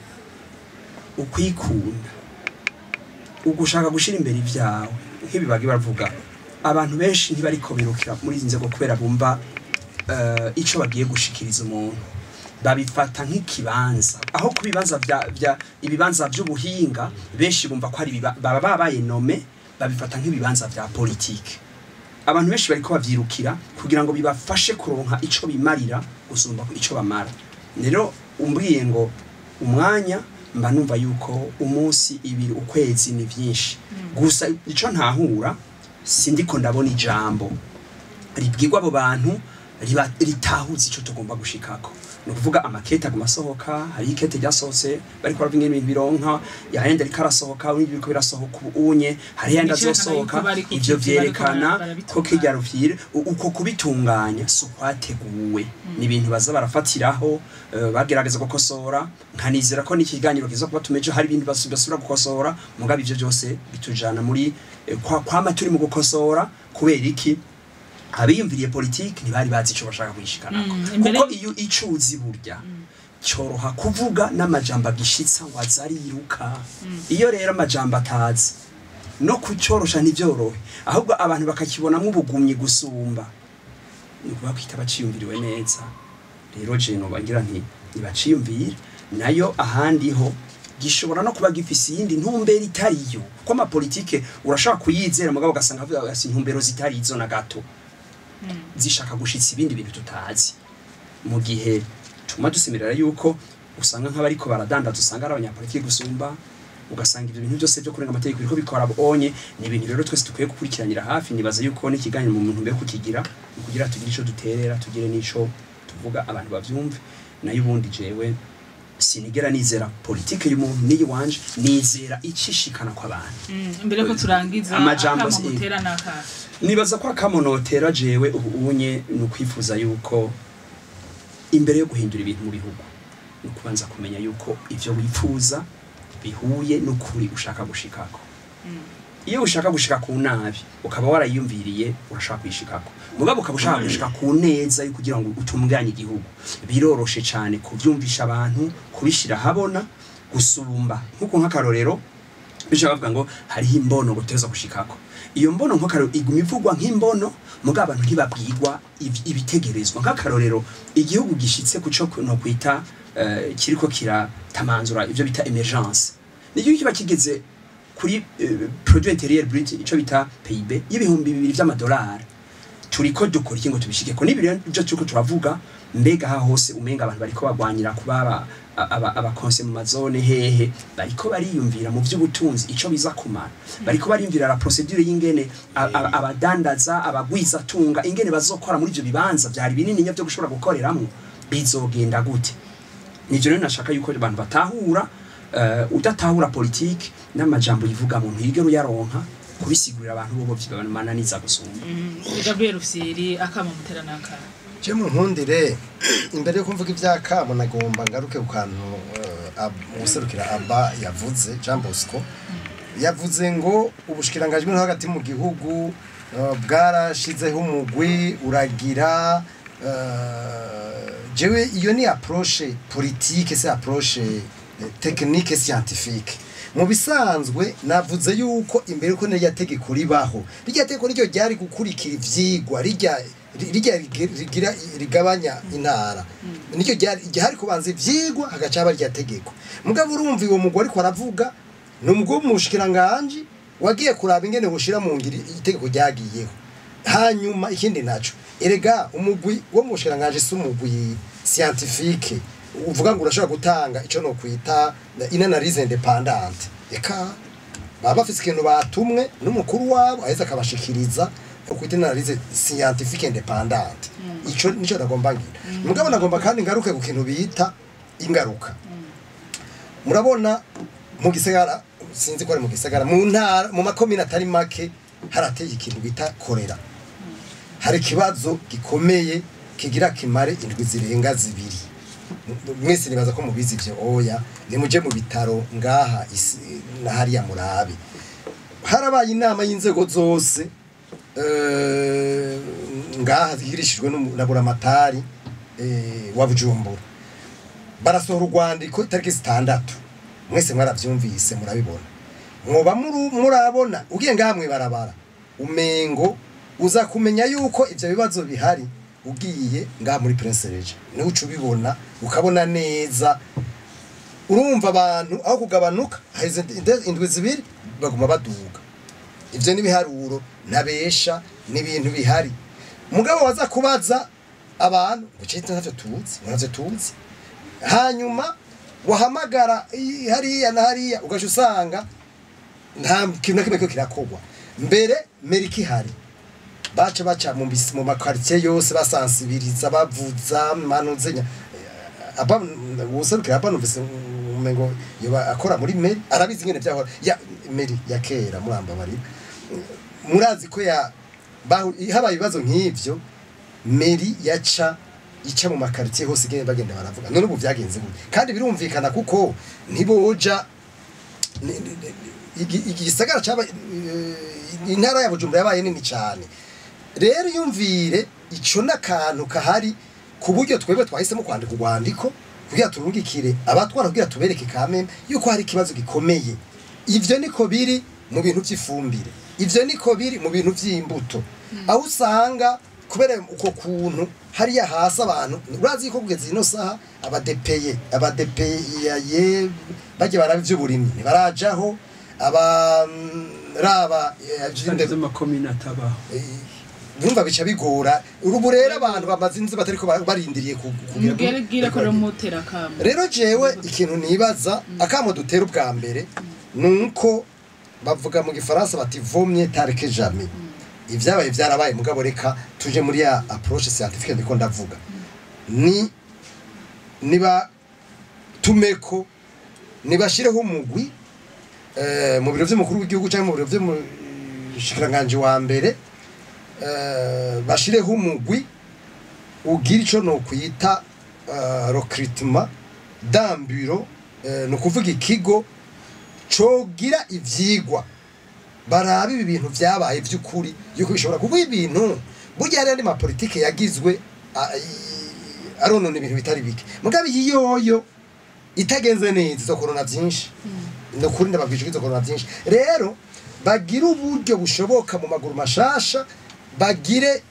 ukwikunda, ugushaka gushira imbere ivyawe, nk'ibibagi baravuga, abantu benshi ntibariko birukira muri izi nzego kubera bumva ico bagiye gushikiriza umuntu. Babifata nk'ikibanza, aho ku bibanza vya ibibanza vy'ubuhinga, benshi bumva ko ari baba babaye nommé, babifata nk'ibibanza vya politike. Abantu benshi bariko bavyirukira kugira ngo bibafashe kuronka ico bimarira gusumba ico bamara. Rero umbwiye ngo umwanya, mba numva yuko umunsi, ibiri, ukwezi ni vyinshi. Gusa ico ntahura, sindiko ndabona ijambo ribwirwa abo bantu riba ritahuza ico tugomba gushikako. Ni ukuvuga amakete aguma asohoka, hari ikete ryasohotse bariko baravuga ingene ibintu bironka, yayandi ariko arasohoka, ibindi biriko birasohoka ubu unye, hari yandi Icerekana azosohoka. yuko bari ku Ivyo kivi, bariko vyerekana ko barabitunganya. kirya rufyiri uko kubitunganya si ukwateguwe, ni ibintu baza barafatiraho, bagerageza gukosora. Nkanizera ko n'ikiganiro kiza kuba tumeje hari ibintu basubira gukosora. Mugabo ivyo byose bitujana muri kwama turi mu gukosora. Kubera iki? Abiyumviriye politiki ntibari bazi ico bashaka kuyishikanako. Imbere Kuko iyo ico uzi burya cyoroha kuvuga n'amajambo agishitsa ngo azariruka. Iyo rero amajambo atazi no kucyorosha ntibyorohe, ahubwo abantu bakakibonamo ubugumyi gusumba, ni ukuvuga ko itabaciyumviriwe neza. Rero je noba ngira nti ntibaciyumvira nayo, ahandi ho gishobora no kuba gifise iyindi ntumbero itariyo, kuko amapolitike urashobora kuyizera, mugabo ugasanga avuga ati intumbero zitari izo na gato, zishaka gushitsa ibindi bintu tutazi. Mu gihe tuma dusemerera yuko usanga nk'abariko baradandaza usanga ari abanyapolitiki gusumba, ugasanga ibyo bintu byose byo kurenga amategeko biriko bikora bonye. Ni ibintu rero twese dukwiye gukurikiranira hafi. Nibaza yuko n'ikiganiro mu muntu mbere kukigira ni kugira tugire ico duterera, tugire n'ico tuvuga, abantu bavyumve. Nayo ubundi jewe Sinigera nizera politike y'umuntu n'iyiwanje, nizera icishikana kw'abantu. Imbere ko turangiza, Amajambo akamo mutera n'akahe? Nibaza ko akamonotera jewe ubu unye ni ukwifuza yuko imbere yo guhindura ibintu mu bihugu ni ukubanza kumenya yuko ivyo wifuza bihuye n'ukuri ushaka gushikako. Iyo ushaka gushika ku nabi ukaba warayiyumviriye, urashaka kuyishikako, mugabo ukaba ushaka gushika ku neza yo kugira ngo utunganye igihugu, biroroshe cyane kuvyumvisha abantu, kubishira habona gusumba nkuko nk'akarorero bishaka bavuga ngo hariho imbono guteza gushikako. Iyo mbono nk'akarorero iguma ivugwa nk'imbono, mugabo abantu ntibabwirwa ibitegerezwa. Nk'akarorero, igihugu gishitse ku co no kwita kiriko kiratamanzura ivyo bita émergence, ni igihugu kiba kigeze kuri produit intérieur brut, ico bita PIB, y'2000 vy'amadolari. Turiko dukora iki ngo tubishike ko? Nibi rero ibyo turiko turavuga, mbega aha hose umenga abantu bariko bagwanyira kuba abakonse mu mazone hehe, bariko bariyumvira mu vy'ubutunzi ico biza kumara? Bariko bariyumvira la procédure y'ingene abadandaza, abagwiza tunga, ingene bazokora muri ivyo bibanza vyari binini byo gushobora gukoreramwo? Bizogenda gute? Nivyo rero nashaka yuko abantu batahura. Udatahura politike n'amajambo yivuga mu ntiyigera uyaronka kubisigurira abantu bobo vyibananiza gusumba. Gabriel Rufyiri, akamo mutera n'akahe? Je mu nkundire, imbere yo kumvuga ivy'akamo, nagomba ngaruke ku kantu uwuserukira aba yavuze. Jean Bosco yavuze ngo ubushikiranganji bwo hagati mu gihugu bwarashizeho umugwi uragira. Jewe iyo ni approche politique, c'est approche technique scientifique. Mu bisanzwe navuze yuko imbere yuko n'irya tegeko ribaho, rirya tegeko niryo ryari gukurikira ivyigwa, rirya rigira rigabanya intara, niryo ryari ryari kubanza ivyigwa, hagaca haba rya tegeko. Mugabo urumva uwo mugwi ariko aravuga ni umugwi w'umushikiranganji wagiye kuraba ingene woshira mu ngiri itegeko ryagiyeho. Hanyuma ikindi naco, erega umugwi wo mu bushikiranganji si umugwi scientifique uvuga ngo urashobora gutanga ico no kwita une analyse indépendante. Eka baba bafise ikintu batumwe n'umukuru wabo, aheza akabashikiriza kwita une analyse scientifique indépendante. Ico nico nagomba ngira. Mugabo nagomba kandi ngaruke ku kintu bita ingaruka. Murabona mu gisagara, sinzi ko ari mu gisagara, mu ntara, mu makomine atari make harateye ikintu bita korera. Hari ikibazo gikomeye kigira kimare indwi zirenga 2. Mwese nibaza ko mubizi ivyo. Oya, nimuje mu bitaro ngaha na hariya murabe. Harabaye inama y'inzego zose ngaha zigirishijwe na buramatari wa Bujumbura, barasohora urwandiko itariki 6. Mwese mwaravyumvise, murabibona. Mwoba murabona ugiye ngaha mwibarabara, umengo uza kumenya yuko ivyo bibazo bihari ugiye ngaha muri Prince Régent, niho uca ubibona ukabona neza. Urumva abantu aho kugabanuka, haheze indwi 2 baguma baduga. Ivyo n'ibiharuro ntabesha, n'ibintu bihari. Mugabo waza kubaza abantu ngo cita ntavyo tuzi, ngo ntavyo tuzi. Hanyuma wahamagara hariya na hariya, ugaca usanga nta kintu na kimwe kiriko kirakorwa. Mbere meriki ihari, baca baca mu makaritiye yose, basansibiriza, bavuza manuzenya. Aba userukira aba numvise umengo yoba akora muri mairie, arabizi ingene vyahora ya mairie ya kera. Murambabarira, murazi ko ya habaye ibibazo nk'ivyo, mairie yaca ica mu makaritiye hose igenda bagenda baravuga. None ubu vyagenze gute? Kandi birumvikana kuko ntiboja igisagara caba intara ya Bujumbura yabaye nini cyane. Rero yumvire ico n'akantu kahari ku buryo twebwe twahisemo kwandika urwandiko kugira turungikire abatwara, kugira tubereke kameme yuko hari ikibazo gikomeye. Ivyo niko biri mu bintu vy'ifumbire, ivyo niko biri mu bintu vy'imbuto, aho usanga kubera uko kuntu hariya hasi abantu, urazi ko kugeza ino saha abadepeye bajya baraba ivy'uburimyi ntibarajaho, abaraba z'amakomine atabaho. Urumva bica bigora. Ubu rero abantu bamaze inzu batariko barindiriye kugira Mubwire ko rero mutera akamo. Rero jewe ikintu nibaza, akamo dutera ubwa mbere nuko bavuga mu gifaransa bati vaut mieux tard que jamais. Ivyabaye vyarabaye, mugabo reka tuje muri ya approche scientifique ndiko ndavuga. Ni niba Nibatumeko, nibashireho umugwi mu biro vy'umukuru w'igihugu cyangwa mu biro vy'umushikiranganji wa mbere, bashireho umugwi ugira ico no kwita recrutement d'un bureau, ni ukuvuga ikigo cogira ivyigwa, barabe ibi bintu vyabaye vy'ukuri, yuko bishobora kuba ibintu. Burya hari andi mapolitike yagizwe aronona ibintu bitari bike, mugabe iyi yoyo itagenze neza izokorona vyinshi. Ni ukuri ndababwije ko izokorona vyinshi. Rero bagire uburyo bushoboka mu maguru mashasha, bagire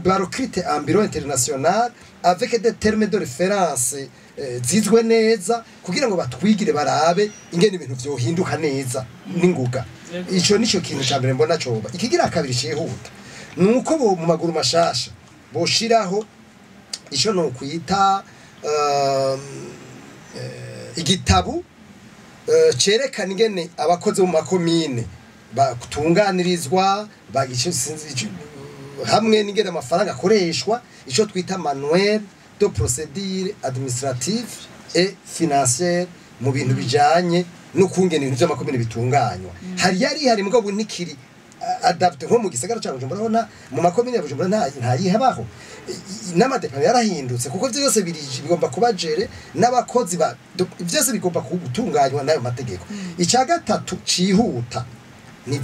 ba recrute un bureau international avec des termes de référence zizwe neza, kugira ngo batwigire, barabe ingene ibintu vyohinduka neza n'inguga. Ico nico kintu ca mbere mbona coba. Ikigira kabiri cihuta nuko bo mu maguru mashasha boshiraho ico no kwita igitabu cerekana ingene abakozi mu makomine batunganirizwa, hamwe n'ingene amafaranga akoreshwa, ico twita manuel de procédure administrative et financière mu bintu bijanye no kungena ibintu vy'amakomine bitunganywa. Hari yari hari, mugabo ntikiri adapté. Nko mu gisagara ca Bujumbura ho mu makomine ya Bujumbura ntayihabaho, n'amadepana yarahindutse, kuko ivyo byose bigomba kuba géré n'abakozi ba byose bigomba gutunganywa n'ayo mategeko. Icya gatatu cihuta ni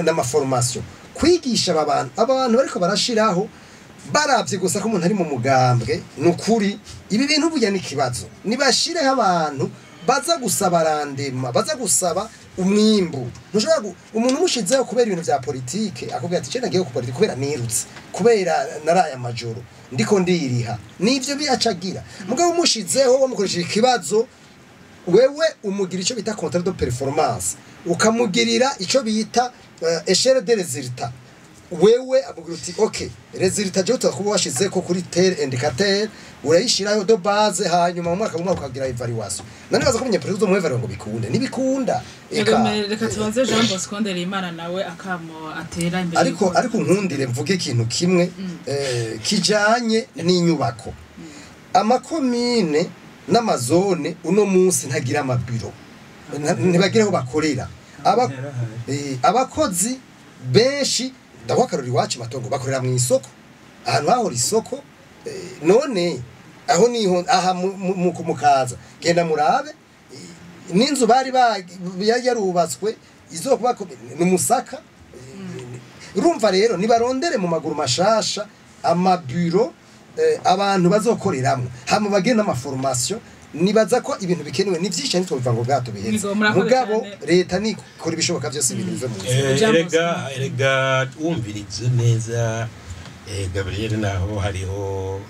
n'ama formation, kwigisha aba bantu. Aba bantu bariko barashiraho baravye gusa ko umuntu ari mu mugambwe, ni ukuri ibi bintu burya ni ikibazo. Nibashireho abantu baza gusaba rendement, baza gusaba umwimbu. Ntushobora umuntu umushizeho kubera ibintu vya politike, akubwira ati: "Cenda ngiye ku politike kubera nirutse, kubera naraye amajoro ndiko ndiriha." Nivyo biacagira. Mugabo umushizeho wamukoresheje ikibazo, wewe umugira icyo bita contrat de performance, ukamugirira icyo bita échelle de résultat. Wewe amubwira uti: "Ok, résultat je utakuba washize ko kuri tel indicateur, urayishiraho de base, hanyuma mu mwaka ukagira évaluation." None baza kumenya perezida mu évaluation ngo bikunde nibikunda. Eka reka tubanze Jean Bosco Ndereyimana nawe akamo atera imbere. Ariko nkundire mvuge ikintu kimwe kijanye n'inyubako. Amakomine n'amazone uno munsi ntagira amabiro, ntibagira aho bakorera. Abakozi benshi, ndaguha akarori, iwacu matongo bakorera mu isoko, ahantu hahora isoko. None aho niho aha mukaza genda murabe n'inzu bari yari yarubatswe izokuba ni umusaka. Urumva rero nibarondere mu maguru mashasha amabiro abantu bazokoreramwo, hama bagire n'ama formation. Nibaza ko ibintu bikenewe ni vyinshi, ntitwobiva ngo bwato biheze. Yego, murakoze Mugabo cyane. leta nikora ibishoboka byose ibintu bive mu nzira. Jambo. Erega wumvirije neza, Gabriel, naho hariho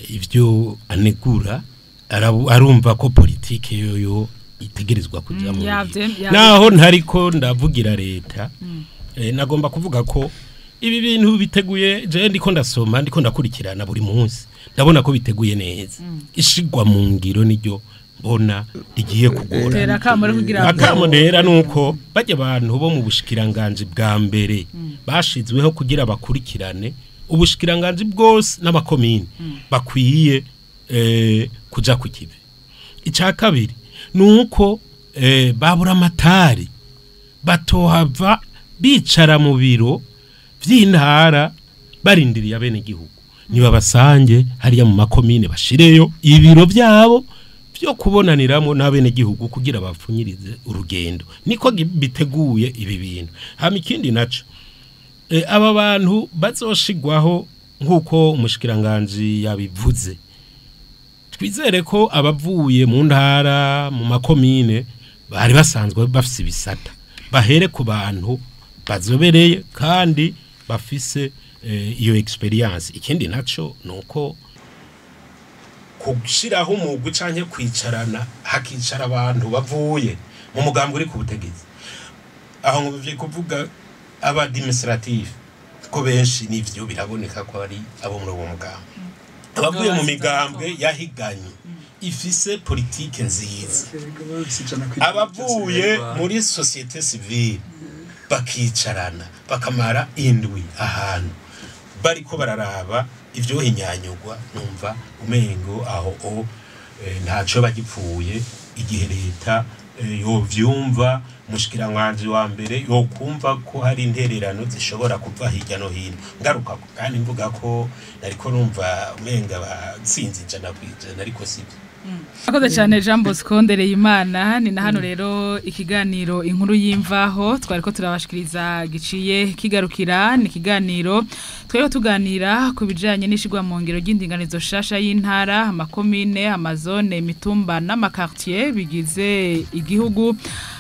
ivyo anegura, arumva ko politike yoyo itegerezwa kuja mu ngiro. Naho ntariko ndavugira leta, nagomba kuvuga ko ibi bintu biteguye, je ndiko ndasoma, ndiko ndakurikirana buri munsi, ndabona ko biteguye neza. Ishigwa mu ngiro niryo mbona rigiye kugora. Tera akamo rero kugira ngo Akamo rero nuko bajya abantu bo mu bushikiranganji bwa mbere bashizweho kugira bakurikirane ubushikiranganji bwose n'amakomine bakwiye kuja ku kivi. Icya kabiri nuko babura amatari batohava bicara mu biro vy'intara barindiriye abenegihugu, nibabasange hariya mu makomine, bashireyo ibiro byabo byo kubonaniramo n'abenegihugu kugira bapfunyirize urugendo. Niko biteguye ibi bintu. Hama ikindi naco, aba bantu bazoshigwaho nk'uko umushikiranganji yabivuze, twizere ko abavuye mu ntara, mu makomine, bari basanzwe bafise ibisata, bahere ku bantu bazobereye kandi bafise iyo expérience. Ikindi naco nuko kushiraho umugwi canke kwicarana, hakicara abantu bavuye mu mugambi uri ku butegetsi, aho ngo bivye kuvuga aba administratif, ko benshi nivyo biraboneka ko ari abo muri uwo mugambi, abavuye mu migambwe yahiganye ifise politike nziza, abavuye muri société civile, bakicarana bakamara indwi ahantu bariko bararaba ivyo hinyanyugwa, numva umengo aho o Ntaco bagipfuye igihe leta yovyumva, umushikiranganji wa mbere yokumva ko hari intererano zishobora kuva hirya no hino. Ngaruka kandi mvuga ko nariko numva umenga batsinze 100%, ariko sibyo. Akoze cyane Jean Bosco Ndereyimana. Ni na hano rero ikiganiro Inkuru y'Imvaho twariko turabashikiriza giciye kigarukira. Ni ikiganiro twariko tuganira ku bijanye n'ishigwa mu ngiro ry'indinganizo shasha y'intara, amakomine, amazone, imitumba n'amakartier bigize igihugu,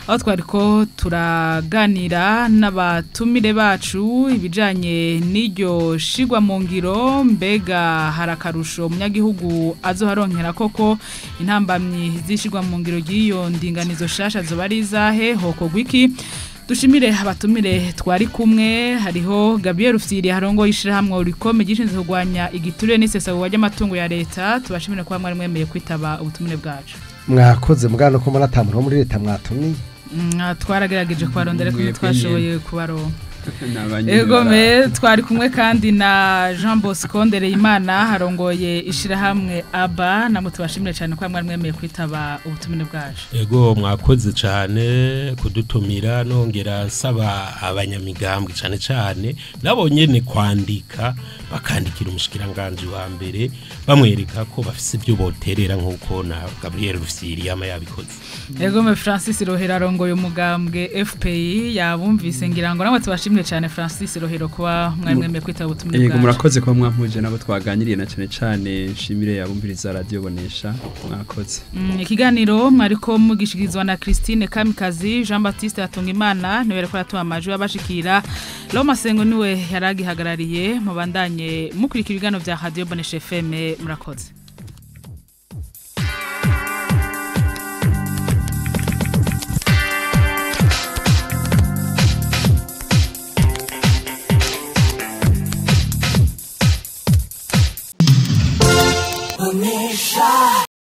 aho twariko turaganira n'abatumire bacu ibijanye n'iryo shigwa mu ngiro. Mbega hari akarusho umunyagihugu azoharonkera koko? Intambamyi zishigwa mu ngiro ry'iyo ndinganizo shasha zoba ari izahe? Hokorwa iki? Dushimire abatumire twari kumwe. Hariho Gabriel Rufyiri, harongo ishirahamwe Olucome gishinzwe kurwanya igiturire n'isesagurwa ry'amatungo ya leta. Tubashimire kuba mwari mwemeye kwitaba ubutumire bwacu. Mwakoze, mugano ko mbona ata muntu wo muri leta mwatumiye. Twaragerageje kubarondera ariko Mwebwe ntitwashoboye kubaronka. N'abanyene. Ego me, twari kumwe kandi na Jean Bosco Ndereyimana, harongoye ishirahamwe ABA. Namwe tubashimire cyane ko mwari mwemeye kwitaba ubutumire bwacu. Ego, mwakoze cyane kudutumira. Nongera saba abanyamigambwe cyane cyane nabo nyene kwandika, bakandikira umushikiranganji wa mbere, bamwereka ko bafise ibyo boterera nk'uko na Gabriel Rufyiri yama yabikoze. Ego me, Francis Rohero arongoye umugambwe FPI, yabumvise ngira ngo. Namwe tubashimire cyane, Francis Rohero, kuba mwari mwemeye kwitaba ubutumire Yego, bwacu. Murakoze kuba mwampuje nabo twaganiriye, na cyane cyane nshimire abumviriza Radio Bonesha. Mwakoze. Ikiganiro mwariko mugishikirizwa na Christine Kamikazi. Jean Baptiste Hatungimana niwe yariko aratuma amajwi abashikira. Loma Sengo niwe yaragihagarariye. Mubandanye mukurikira ibiganiro vya Radio Bonesha FM. Murakoze.